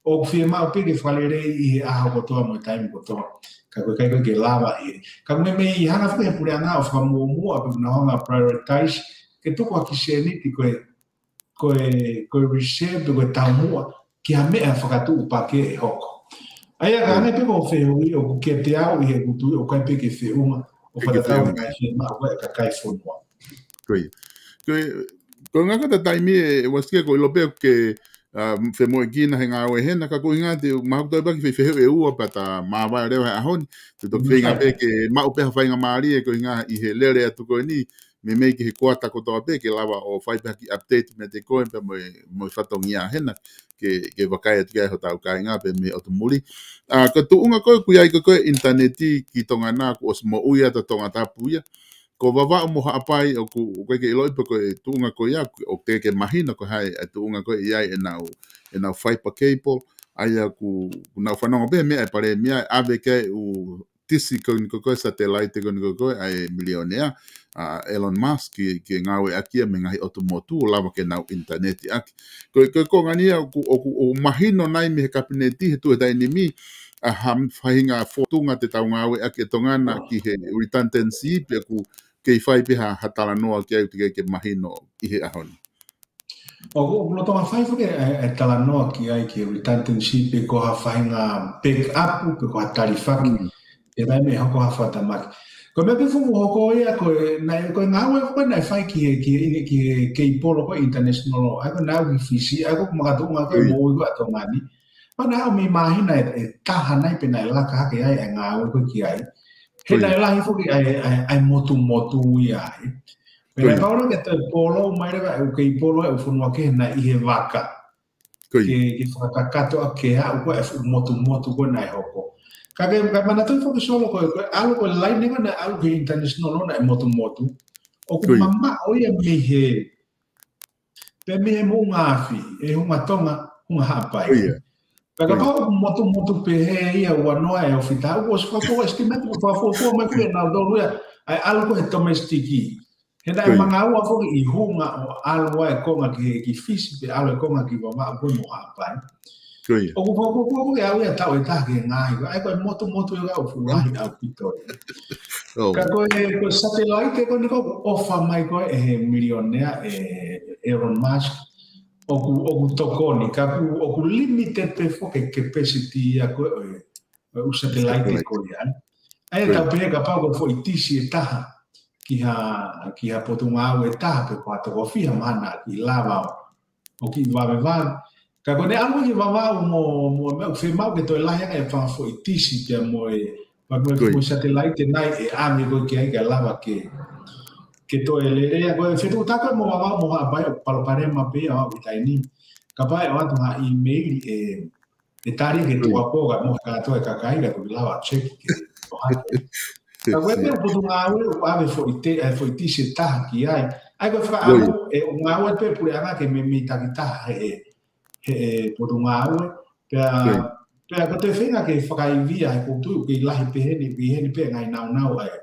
ʻoku fiemaʻu pē ke fakalelei ʻi he ʻaho kotoa mo e taimi kotoa. Ka ko e ʻikai ko ē ke lava ʻi he. Ka meimei hanga foki he puleʻanga ʻo fakamuʻomuʻa pe ʻoku nau hanga prioritize, ke tuku ha kiʻi sēniti ko e ko e, ko e reserve, ko e taumuʻa ki ha meʻa fakatuʻupakē ʻe hoko. ʻA ia, ka hangē pē ko e fehuʻi ʻoku kiate au ʻi heʻeku tui ʻoku ʻikai pē ke feʻunga ʻo fakatatau mo e ngaahi fiemaʻu ko ē ʻa e kakai fonua. Ko ia. Ko e, ko e ngaahi kata taimi ē, ʻe Uasikia, ko e ʻilo pē ʻoku ke, ʻa, femoʻuekina he ngāue hena, ka ko e ʻuhinga te u mahalo toe paki fe-, fehuʻi ʻe ua pea ta māvae leva he ʻaho ni, te u toki feinga pē ke maʻu pē ha faingamālie ko e ʻuhinga ʻi he lele atu ko eni, meimei ki he kuata kotoa pē ke lava ʻo fai pē ha kiʻi update meiate koe pea mo e, mo e fatongia hena ke, ke vakai atu ki ai hotau kāinga pea mei ʻotu muli. ʻA, ko e tuʻunga ko ē ʻoku ʻi ai ko ē ko e ʻinitaneti ki Tonga na kuo ʻosi moʻui atu ʻa Tongatapu ia. Ko Vavaʻu mo Haʻapai ʻoku, ʻoku ʻikai ke ʻiloʻi pe ko e tuʻunga ko ia, ʻoku teʻeki ke mahino ko hai e tuʻunga ko ē ʻi ai ʻenau, ʻenau fiber cable. ʻA ia ʻoku, ʻoku nau fanongo pē meʻa e palēmia, ʻave ki ai ʻū tisi ko eni ko ē, satelaite ko eni ko ē, ʻa e milionea, ʻa Elon Musk, ke, ke ngāueʻaki ia mei he ngaahi ʻotu motu, ʻo lava ke nau ʻinitaneti ʻaki. Ko e, ko e konga ni ia ʻoku, ʻoku, ʻoku mahino nai mei he kapineti he tuʻu he taimi ni, ʻa ha faʻahinga fōtunga te tau ngāueʻaki ʻe Tonga na ki he redundancy, pe ʻoku kei fai pē ha, ha talanoa ki ai ʻoku teʻeki ke mahino ʻi he ʻaho ni. ʻOku, ʻoku lolotonga fai foki e, e talanoa ki ai ki he redundancy pe ko ha faʻahinga backup pe ko ha talifaki. Mm. ʻE ʻi ai meʻa hoko ha fakatamaki. Ko e meʻa pē fuʻu hoko ia ko e, naʻe, ko e ngāue ko ē naʻe fai ki he, ki he, ki he keipolo ko ē international, ʻa ia ko e ngāue ki Fisi, ʻa ia ko e makatuʻunga ko ē moʻui ko ē ʻa Tonga ni. Pea naʻe ʻi ai e māhina ʻe, ʻe taha nai pē naʻe laka hake ai e ngāue ko ē ki ai. He naʻe lahi foki ʻa e, ʻa e, ʻa e motumotu ia ai. Pea naʻe pau leva ke toe polo mai leva e ʻū keipolo e ʻū fonua kehe naʻe ʻi he vaka. Ke, ke fakakakato ʻaki ke aʻu ko ē e fuʻu motumotu ko ē naʻe hoko. Ka ke, ka manatuʻi foki Solo ko e, ko e ʻalu ko e laine ko ē naʻe ʻalu ki he international naʻe motumotu. ʻOku mamaʻo ia mei he, pea mei he moʻunga afi, ʻi he hunga Tonga, hunga Haʻapai. Pea kapau ʻoku motumotu pehē ia ua noa e ofi taha, ʻoku ʻosi fakafuofua estimate, ʻoku fakafuofua mai ko ē ʻe nautolu ia, ʻa e ʻalu ko ē he domestic. He naʻe mangaua foki ʻi Hunga ʻo ʻalu ʻa e konga ki, ki Fisi, pea ʻalu e konga ki Vavaʻu ko ē mo Haʻapai. ʻOku fakafuofua foki ʻe aʻu ia taʻu ʻe taha ki he ngaahi, ʻa ia ko e motumotu ia ʻoku fuʻu lahi ʻaupito. Ka ko e, ko e satelaite ko eni ʻoku ʻofa mai ko ē ʻe he milionea ʻe Elon Musk, ʻoku, ʻoku tokoni, ka ʻoku, ʻoku limited pē foki e capacity ia ko ē ʻo e, ʻo e ʻū satelaite ko ia. ʻA ia tau pehē kapau ko e foʻi tisi ʻe taha ki ha, ki ha potungāue ʻe taha pe ko ha toko fiha mahalo naʻa kiʻi lava ʻo, ʻo kiʻi vavevave. Ka ko ʻene ʻalu ki Vavaʻu mo, mo, mo e meʻa ʻoku fiemaʻu ke toe lahi ange e fanga foʻi tisi pea mo e, pea mo e foʻi satelaite nai ʻe ʻave ko ē ki ai ke lava ke, ke toe lelea. Ko e fetuʻutaki mo Vavaʻu mo Haʻapai ʻoku palopalema pē ia ʻi he taimi ni. Kapau ʻe ʻoatu ha email ʻe, ʻe tali ke tuʻuapō ka mo kātoa e kakai ka ʻoku lava check ke ʻohake. Ka ko e meʻa potungāue ʻoku ʻave foʻi te, e foʻi tisi ʻe taha ki ai. ʻA ia ko e fakaʻamu ʻe ʻoku ngāue pē puleʻanga ke meimei takitaha he, he, he potungāue. Pea, pea ko e toe feinga ke fakaivia he ʻoku ou tui ʻoku kei lahi pē heni, pē heni pē ngaahi naunau ʻa e,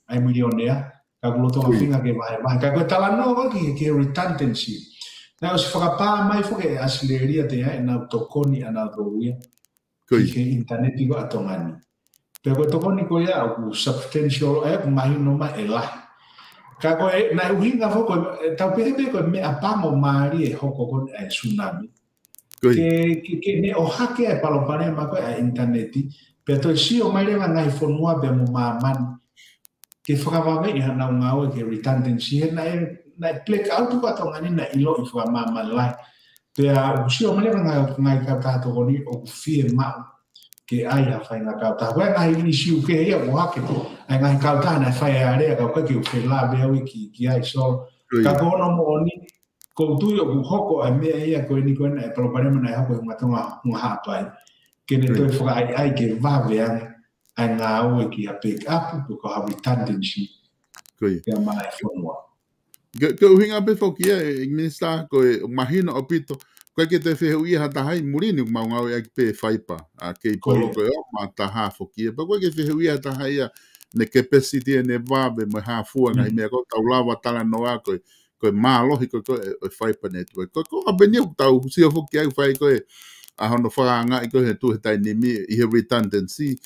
ʻa e milionea. Ka ʻoku lolotonga feinga ke vahevahe. Ka ko e talanoa ko ē ki, ki he redundancy. Naʻe ʻosi fakapā mai foki ʻe ʻAositelēlia te ʻai ʻenau tokoni ʻa nautolu ia ki he ʻinitaneti ko ē ʻa Tonga ni. Pea ko e tokoni ko ia ʻoku substantial, ʻa ia ʻoku mahino mai ʻe lahi. Ka ko e, naʻe ʻuhinga foki ko e, tau pehē pē ko e meʻapango mālie ʻe hoko ko ē ʻa e tsunami. Ke, ke, ke ne ʻohake ʻa e palopalema ko ē ʻa e ʻinitaneti, pea toe sio mai leva ngaahi fonua pea mo māmani ke fakavaveʻi haʻanau ngāue ki he redundancy, he naʻe, naʻe black out ko ē ʻa Tonga ni naʻe ʻiloʻi fakamāmani lahi. Pea ʻoku sio mai leva ngaahi, ngaahi kautaha tokoni ʻoku fiemaʻu ke ʻai ha faʻahinga kautaha. Ko e ngaahi ʻinisiu kehe ia ʻoku ʻohake, ʻa e ngaahi kautaha naʻe fai ʻa e alea ka ʻoku ʻikai ke u felāveʻi au ki, ki ai Solo. Ka ko hono moʻoni, ʻoku ou tui ʻoku hoko ʻa e meʻa ia ko eni ko ena e palopalema naʻe hoko ʻi Hunga Tonga, Hunga Haʻapai. Ke ne toe fakaʻaiʻai ke vave ange ʻa e ngāue ki ha backup, pe ko ha redundancy. Ko ia. Ke maʻa e fonua. Ke, ke ʻuhinga pē foki ia, ʻe, ʻe Minisitā, ko e mahino ʻaupito, ʻoku ʻikai ke toe fehuʻia ha taha ʻi muli ni ʻoku mau ngāueʻaki pē faipa, ʻa e keipolo ko ē ʻo ma taha foki ia. Pea ʻoku ʻikai ke fehuʻia ha taha ia, ne capacity ʻene vave mo e hā fua ngaahi meʻa ko ē tau lava talanoa ko ē, ko e mālohi ko ē, ko e, ʻo e faipa network. Ko e, ko e konga pē eni ʻoku tau sio foki ai fai ko ē, ʻa hono fakaangaʻi ko ē he tuʻu he taimi ni ʻi he redundancy.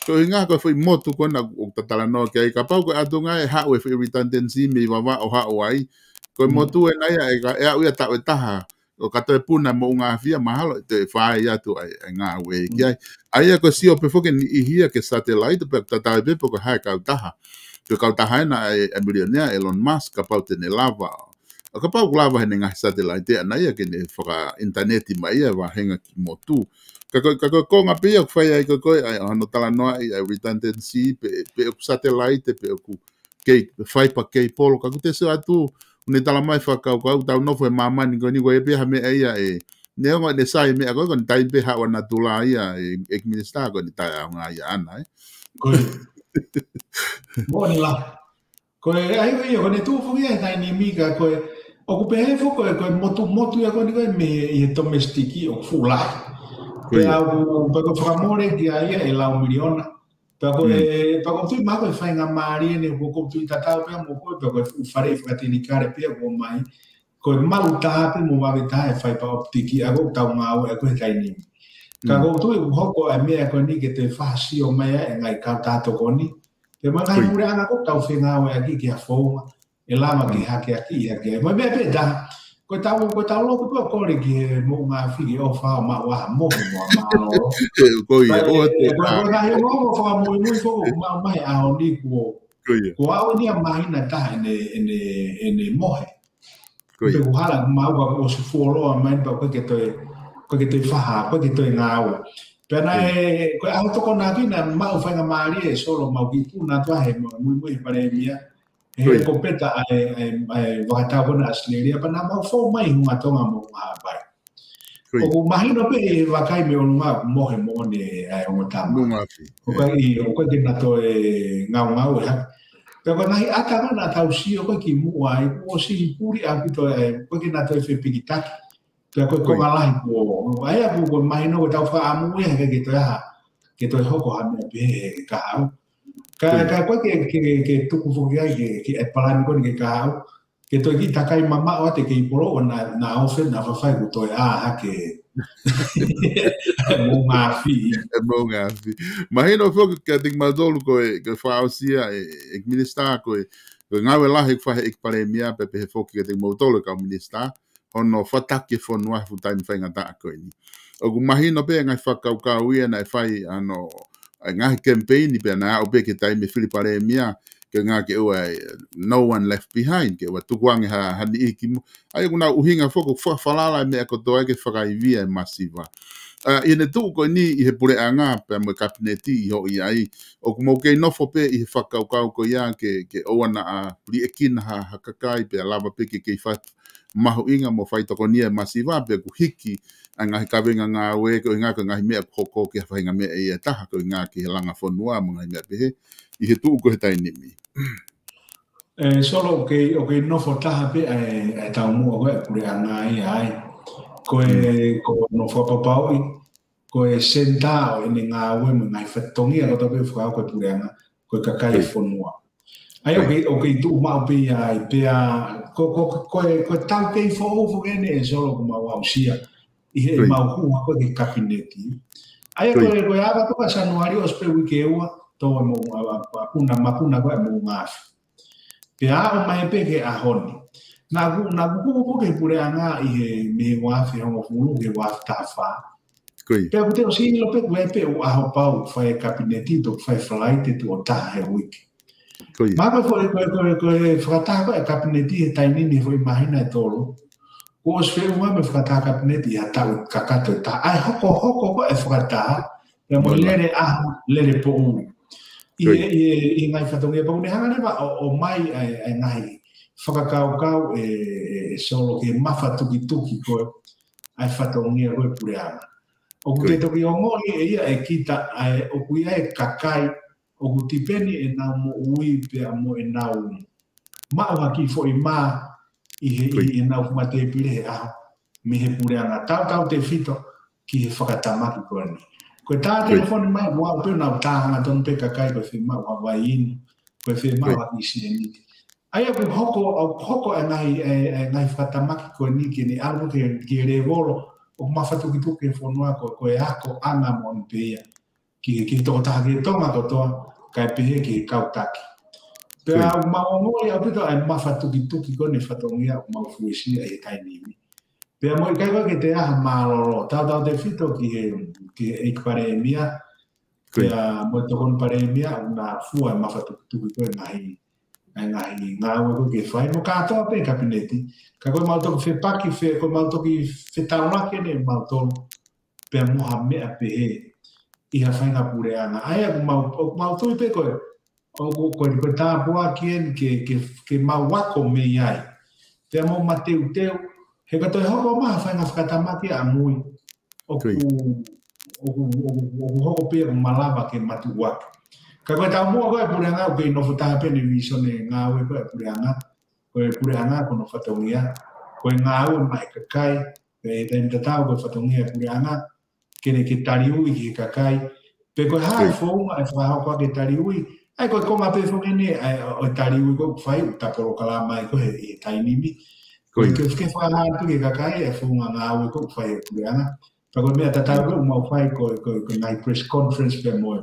Ko e ʻuhinga ko e foʻi motu ko ena ʻoku ta talanoa ki ai. Kapau ko e ʻatunga ʻe haʻu e foʻi redundancy mei Vavaʻu ʻo haʻu ai. Ko e motu ena ia ʻe ka, ʻe aʻu ia taʻu ʻe taha. ʻO ka toe puna moʻunga afi ia mahalo ʻe toe fai atu ʻa e, ʻa e ngāue ki ai. ʻA ia ko e sio pē foki eni ia ki he satellite pea tatau ai pē pe ko e hā e kautaha. Ko e kautaha ena ʻa e, ʻa e milionea Elon Musk kapau te ne lava. ʻO kapau ʻoku lava heʻene ngaahi satellite ʻana ia ke ne fakaʻinitaneti mai ia ʻa e vāhenga kiʻi motu. Ka ko e, ka ko e konga pē ia ʻoku fai ai ko ē ko ē ʻa e, ʻa hono talanoaʻi ʻa e redundancy pe, pe ʻoku satellite pe ʻoku kei, faipa keipolo, ka ʻoku te sio atu, ʻoku ne talamai fakakaukau, tau nofo he māmani ko eni, ko e pē ha meʻa ia ē. Neongo ʻene sai meʻa ko ē, ko eni taimi pē haʻu ʻa natula ia, ē, ʻEiki Minisitā, ko eni taʻeʻaonga ia ʻana, ē. Ko e. Moʻoni lahi. Ko e, ʻa ia, ko e, ko eni tuʻu foki ia he taimi ni ka, ko e, ʻoku pehē foki ko e, ko e motumotu ia ko eni ko e mei he domestic ʻoku fuʻu lahi. Ko ia. Pea ʻoku, pea ko e fakamole ki ai ia ʻe lau miliona. Pea ko e, pea ʻoku ou tui mahalo ko e faingamālie eni ʻoku ou tui tatau pē mo koe, pea ko e fuʻu faleʻi fakatekinikale pē ʻoku ʻomai. Ko e malu taha pē mo vave taha e fiber optic ʻa ia ʻoku tau ngāueʻaki he taimi ni. Ka ʻoku ou tui ʻoku hoko ʻa e meʻa ko eni ke toe fakasio mai ai e ngaahi kautaha tokoni. Pea mo e ngaahi puleʻanga ʻoku tau fengāueʻaki ki ha founga. ʻE lava ke hakeakiʻi, hakeakiʻi. Mo e meʻa pē taha, ko e tau, ko e tau lotu pē ʻo kole ki he moʻunga afi ke ʻofa ʻo maʻu ha mohe mo ha mālōlō. Ko ia, ko e, ko e ngaahi ongoongo fakamuimui foki ʻoku maʻu mai he ʻaho ni kuo, Ko ia. Ko au eni ʻa māhina taha ʻene, ʻene, ʻene mohe. Ko ia. Pe kuo hala mau ka ʻosi fuoloa mai pea ʻoku ʻikai ke toe, ʻoku ʻikai ke toe faha, ʻoku ʻikai ke toe ngāue. Pea naʻe, ko e ʻaho tokonaki naʻe maʻu faingamālie ʻe Solo mau kiʻi puna atu he muimui he palēmia. He ko ia. Ko Peta ʻa e, ʻa e, ʻa e vakatau ko ena ʻAositelēlia, pea naʻa mau fou mai Hunga Tonga mo Hunga Haʻapai. Ko ia. ʻOku mahino pē ʻe vakai mei ʻolunga ʻoku mohe moʻoni ʻa e ongo tama. Moʻunga afi. ʻOku ʻikai, ʻoku ʻikai ke na toe ngaungau ʻe hake. Pea ko e ngaahi ʻata ko ena naʻa tau sio ko ē ki muʻa ai, kuo ʻosi puli ʻaupito ʻa e, ʻoku ʻikai ke na toe fepikitaki. Pea ko e, ko ia, konga lahi kuo, ʻa ia kuo, kuo mahino ko e tau fakaʻamu ia he ʻikai ke toe ʻi ai ha, ke toe hoko ha meʻa pehē he kahaʻu. Ka, ko ia, ka ko e ke, ke, ke tuku foki ai ke, ke ʻai e palani ko eni ke kahaʻu. Ke toe kiʻi takai mamaʻo atu e kei polo ʻo na, na ofe na fafai kuo toe ʻā hake. Moʻunga afi. ʻE Moʻunga afi. Mahino foki kiate kimautolu ko e, ko e fakaʻosi ia ʻe, ʻe minisitā ko e, ko e ngāue lahi ʻoku fai ʻe he ʻEiki Palēmia pea pehē foki kiate kimautolu kau minisitā. Hono fataki e fonua he fuʻu taimi faingataʻa ko eni. ʻOku mahino pē ngaahi fakakaukau ia naʻe fai ʻa hono, ʻa e ngaahi kemipeini pea naʻe aʻu pē ki he taimi fili palēmia, ke ngā ke ua e no one left behind, ke ua tukuange ha, ha niʻihi ki muʻa. ʻA ia ʻoku nau ʻuhinga foki ʻoku fakafalala e meʻa kotoa ke fakaivia e masiva. ʻA, ʻi heʻene tuʻu ko eni ʻi he puleʻanga pea mo e kapineti ʻi hoʻo ʻi ai, ʻoku mou kei nofo pē ʻi he fakakaukau ko ia ke, ke ʻoua naʻa liʻekina ha, ha kakai pea lava pē ke kei fai mahuʻinga mo faitokonia e masiva pe ʻoku hiki ʻa e ngaahi kavenga ngāue ko e ʻuhinga ko e ngaahi meʻa ʻoku hoko ki ha faʻahinga meʻa ʻe taha ko e ʻuhinga ki he langa fonua mo e ngaahi meʻa pehē ʻi he tuʻu ko ē he taimi ni. ʻE Solo, ʻoku kei, ʻoku kei nofo taha pē ʻa e, ʻa e taumuʻa ko ē ʻa e puleʻanga ia ai. Ko e, mm, ko hono fakapapauʻi, ko e senitā ʻo ʻene ngāue mo e ngaahi fatongia kotoa pē ʻoku fakahoko ʻe he puleʻanga, ko e kakai, ko ia, fonua. ʻA ia, ko ia, ʻoku kei, ʻoku kei tuʻu maʻu pē ia ai pea, ko, ko, ko, ko e, ko e taukei foʻou foki eni ʻe Solo ʻoku mau aʻusia ʻi he, ko ia, mau hū hake ki he kapineti. ʻA ia, ko ia, ko e, ko e ava toka Sānuali ʻosi pē uike ua, tō e mo, a, a, a, puna, mapuna ko ē Moʻunga afi. Pea aʻu mai pē ki he ʻaho ni. Naʻa ku, naʻa ku kupu ki he puleʻanga ʻi he mei he ua afe hongofulu ki he ua afe taha fā. Ko ia. Pea ʻoku te ʻosi ʻilo pē ko e pē ʻū ʻaho pau fai e kapineti, toki fai Falaite tuʻo taha he uike. Ko ia. Mahalo ko e, ko e, ko e, ko e fakataha ko ē e kapineti he taimi ni he foʻi māhina ʻe tolu. Kuo ʻosi feʻunga mo e fakataha kapineti ʻi ha taʻu kakato ʻe taha. ʻA e hokohoko ko ē e fakataha, pea mo e, ko ia, lele ʻaho, lele poʻuli. ʻI, ko ia, ʻi, ʻi he ngaahi fatongia pau ne hanga leva ʻo, ʻo ʻomai ʻa e, ʻa e ngaahi fakakaukau ʻe, ʻe, ʻe Solo ki he mafatukituki ko ē ʻa e fatongia ko ē puleʻanga. ʻOku, ko ia, te toki ongoʻi ʻe ia ʻe kita ʻa e, ʻoku ʻi ai e kakai ʻoku tipeni ʻenau moʻui pea mo ʻenau maʻu ha kiʻi foʻi mā ʻi he, ko ia, ʻi heʻenau matepile he ʻaho mei he puleʻanga, tautautefito ki he fakatamaki ko eni. Ko e tā, ko ia, telefoni mai, ʻoku ʻi ai pē ʻenau tā hangatonu pē kakai ko e fiemaʻu ha vai inu, ko e fiemaʻu, ko ia, ha kiʻi sēniti. ʻA ia ʻoku hoko, ʻoku hoko e ngaahi, e, e ngaahi fakatamaki ko eni ke ne ʻalu ki he, ki he lēvolo ʻoku mafatukituki e fonua ko, ko e akoʻanga moʻoni pē ia ki he, ki he tokotaha, ki he Tonga kotoa, kae pehē ki he kau taki. Pea, ko ia, ʻoku mau ongoʻi ʻaupito ʻa e mafatukituki ko eni e fatongia ʻoku mau fuesia ʻi he taimi ni. Pea mo e ʻikai ko ē ke toe ʻi ai ha mālōlō, tautautefito ki he, ki he ʻEiki Palēmia, ko ia, pea mo e Tokoni Palēmia, ʻoku na fua e mafatukituki ko ē ngaahi, ʻa e ngaahi ngāue ko ē ke fai, mo kātoa pē kapineti. Ka ko e mau toki fepaki, fe, ko e mau toki fetaulaki eni ʻe mautolu pea mo ha meʻa pehē ʻi ha faʻahinga puleʻanga. ʻA ia ʻoku mau, ʻoku mau tui pē ko e, ʻoku, ko e, ko e tāpuaki eni ke, ke, ke mau ako mei ai. Pea mo mateuteu, he ka toe hoko mai ha faʻahinga fakatamaki ʻamui, ʻoku, ko ia, ʻoku, ʻoku, ʻoku hoko pē ia ʻoku malava ke matuʻuaki. Ka ko e taumuʻa ko ē e puleʻanga, ʻoku kei nofo taha pē ʻene vīsone ngāue ko ē e puleʻanga, ko e puleʻanga ko hono fatongia, ko e ngāue maʻa e kakai, pea ʻi he taimi tatau ko e fatongia e puleʻanga ke ne, ke taliui ki he kakai. Pe ko e hā, ko ia, e founga ʻe fakahoko ʻaki e taliui. ʻA ia ko e konga pē foki eni ʻa e, ʻo e taliui ko ē ʻoku fai, ʻoku ta polokalama ai ko ē he, he taimi ni. Ko ia, ko e ke, ke fakahā atu ki he kakai e founga ngāue ko ē ʻoku fai ʻe he puleʻanga. Pea ko e meʻa tatau ko ē ʻoku mau fai ko e, ko e, ko e ngaahi press conference pea mo e,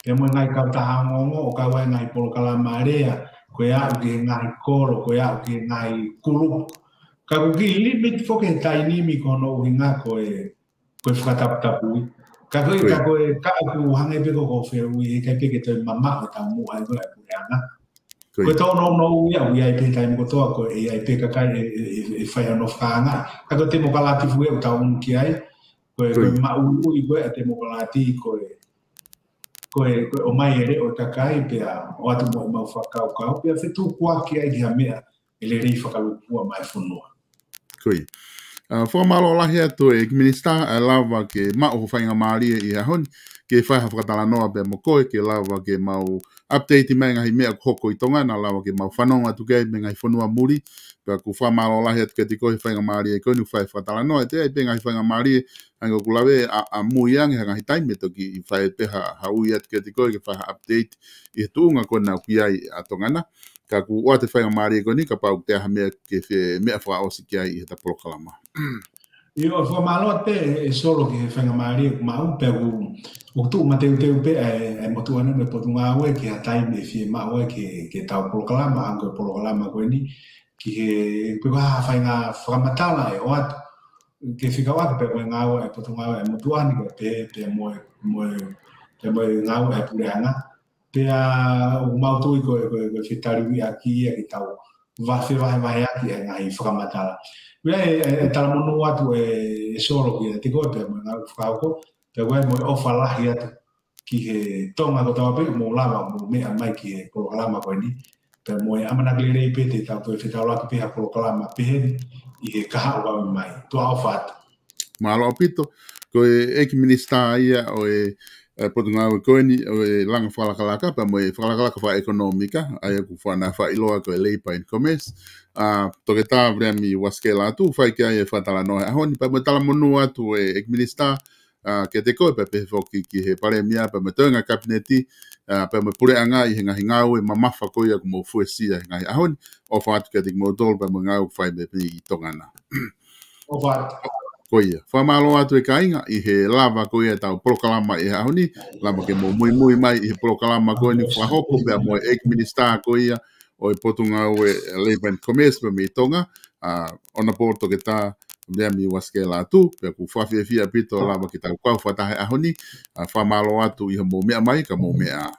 pea mo e ngaahi kautaha ongoongo ʻo kau ai e ngaahi polokalama lea, ko e aʻu ki he ngaahi kolo, ko e aʻu ki he ngaahi kulupu. Ka ʻoku kiʻi limit foki he taimi ni ko hono ʻuhinga ko e, ko e fakataputapui. Ka ko e, ka ko e, ka ʻoku hangē pē ko ʻeku fehuʻi, ʻikai pē ke toe mamaʻo ʻetau muʻa ʻi he puleʻanga. Ko e tōnounou ia ʻoku ʻi ai pē taimi kotoa ko e ʻi ai pē kakai ʻe, ʻe, ʻe, ʻe fai hono fakaangaʻi. Ka ko e temokalati foki ʻoku tau ʻunu ki ai, ko e, ko e maʻuiʻui ko e temokalati ko e, ko e, ko e ʻomai e leʻo ʻo e kakai pea ʻoatu mo ʻemau fakakaukau, pea fetukuaki ai ki ha meʻa ʻe lelei fakalūkufua maʻa e fonua. Ko ia. ʻA, fakamālō lahi atu ʻEiki Minisitā, ʻe lava ke maʻu hoʻo faingamālie ʻi he ʻaho ni, ke fai ha fakatalanoa pea mo koe, ke lava ke mau update mai ngaahi meʻa ʻoku hoko ʻi Tonga, naʻa lava ke mau fanongo atu ki ai mei he ngaahi fonua muli, pea ʻoku fakamālō lahi atu kiate koe he faingamālie ko eni ʻoku fai fakatalanoa, ʻe toe ʻi ai pē ngaahi faingamālie, hangē ko ʻeku lave ʻa, ʻamui ange ha ngaahi taimi ʻe toki fai pē ha, ha ui atu kiate koe, ke fai ha update ʻi he tuʻunga ko ena ʻoku ʻi ai ʻa Tonga na. Ka ʻoku ʻoatu e faingamālie ko eni, kapau ʻoku toe ʻi ai ha meʻa ke fie meʻa fakaʻosi ki ai ʻi heʻeta polokalama. ʻIo, fakamālō atu ʻe Solo ki he faingamālie ʻoku maʻu pea ʻoku, ʻoku tuʻu mateuteu pē ʻa e, ʻa e motuʻa ni mo e Potungāue ki ha taimi ʻe fiemaʻu ai ke, ke tau polokalama, hangē ko e polokalama ko eni, ki he, pe ko ha faʻahinga fakamatala ʻe ʻoatu, ke fekauʻaki pea mo e ngāue ʻa e Potungāue ʻa e motuʻa ni, ko e pē, pea mo e, mo e, pea mo e ngāue ʻa e puleʻanga. Pea ʻoku mau tui ko e, ko e, ko e fetaliuiʻaki ia ke tau vahevahevaheʻaki e ngaahi fakamatala. Pea ʻe, ʻe, ʻe talamonū atu ʻe, ʻe Solo kiate koe pea mo e ngāue fakahoko, pea ʻoku ʻi ai mo e ʻofa lahi atu ki he Tonga kotoa pē, mou lava, mou meʻa mai ki he polokalama ko eni. Pea mo e ʻamanaki lelei pē te tau toe fetaulaki pē ha polokalama pehē ni ʻi he kahaʻu ʻaho mai. Tuʻa ʻofa atu. Mālō ʻaupito, ko e ʻEiki Minisitā ia ʻo e, e Potungāue ko eni, ʻo e langa fakalakalaka, pea mo e fakalakalaka fakaʻekonōmika, ʻa ia ʻoku faʻa na faʻa ʻiloa ko e Labour and Commerce, ʻa, Toketā Viliami Uasikela Atu, fai ki ai e fakatalanoa he ʻaho ni, pea mo e talamonū atu ʻEiki Minisitā, ʻa, kiate koe pea pehē foki ki he Palēmia, pea mo e toenga Kapineti, ʻa, pea mo e puleʻanga ʻi he ngaahi ngāue mamafa ko ia ʻoku mou fuesia he ngaahi ʻaho ni, ʻofa atu kiate kimoutolu pea mo e ngāue ʻoku fai mei, mei ʻi Tonga na. ʻOfa atu. Ko ia. Fakamālō atu e kāinga ʻi he lava ko ia ʻetau polokalama ʻi he ʻaho ni, lava ke mou muimui mai ʻi he polokalama ko eni fakahoko pea mo e ʻEiki Minisitā ko ia ʻo e Potungāue Labour and Commerce pea mei Tonga, ʻa, Honourable Toketā Viliami Uasikela Atu, pea ʻoku fakafiefia ʻaupito lava ke tau kau fakataha he ʻaho ni, ʻa, fakamālō atu ʻi hoʻomou meʻa mai, ka mou meʻa ā.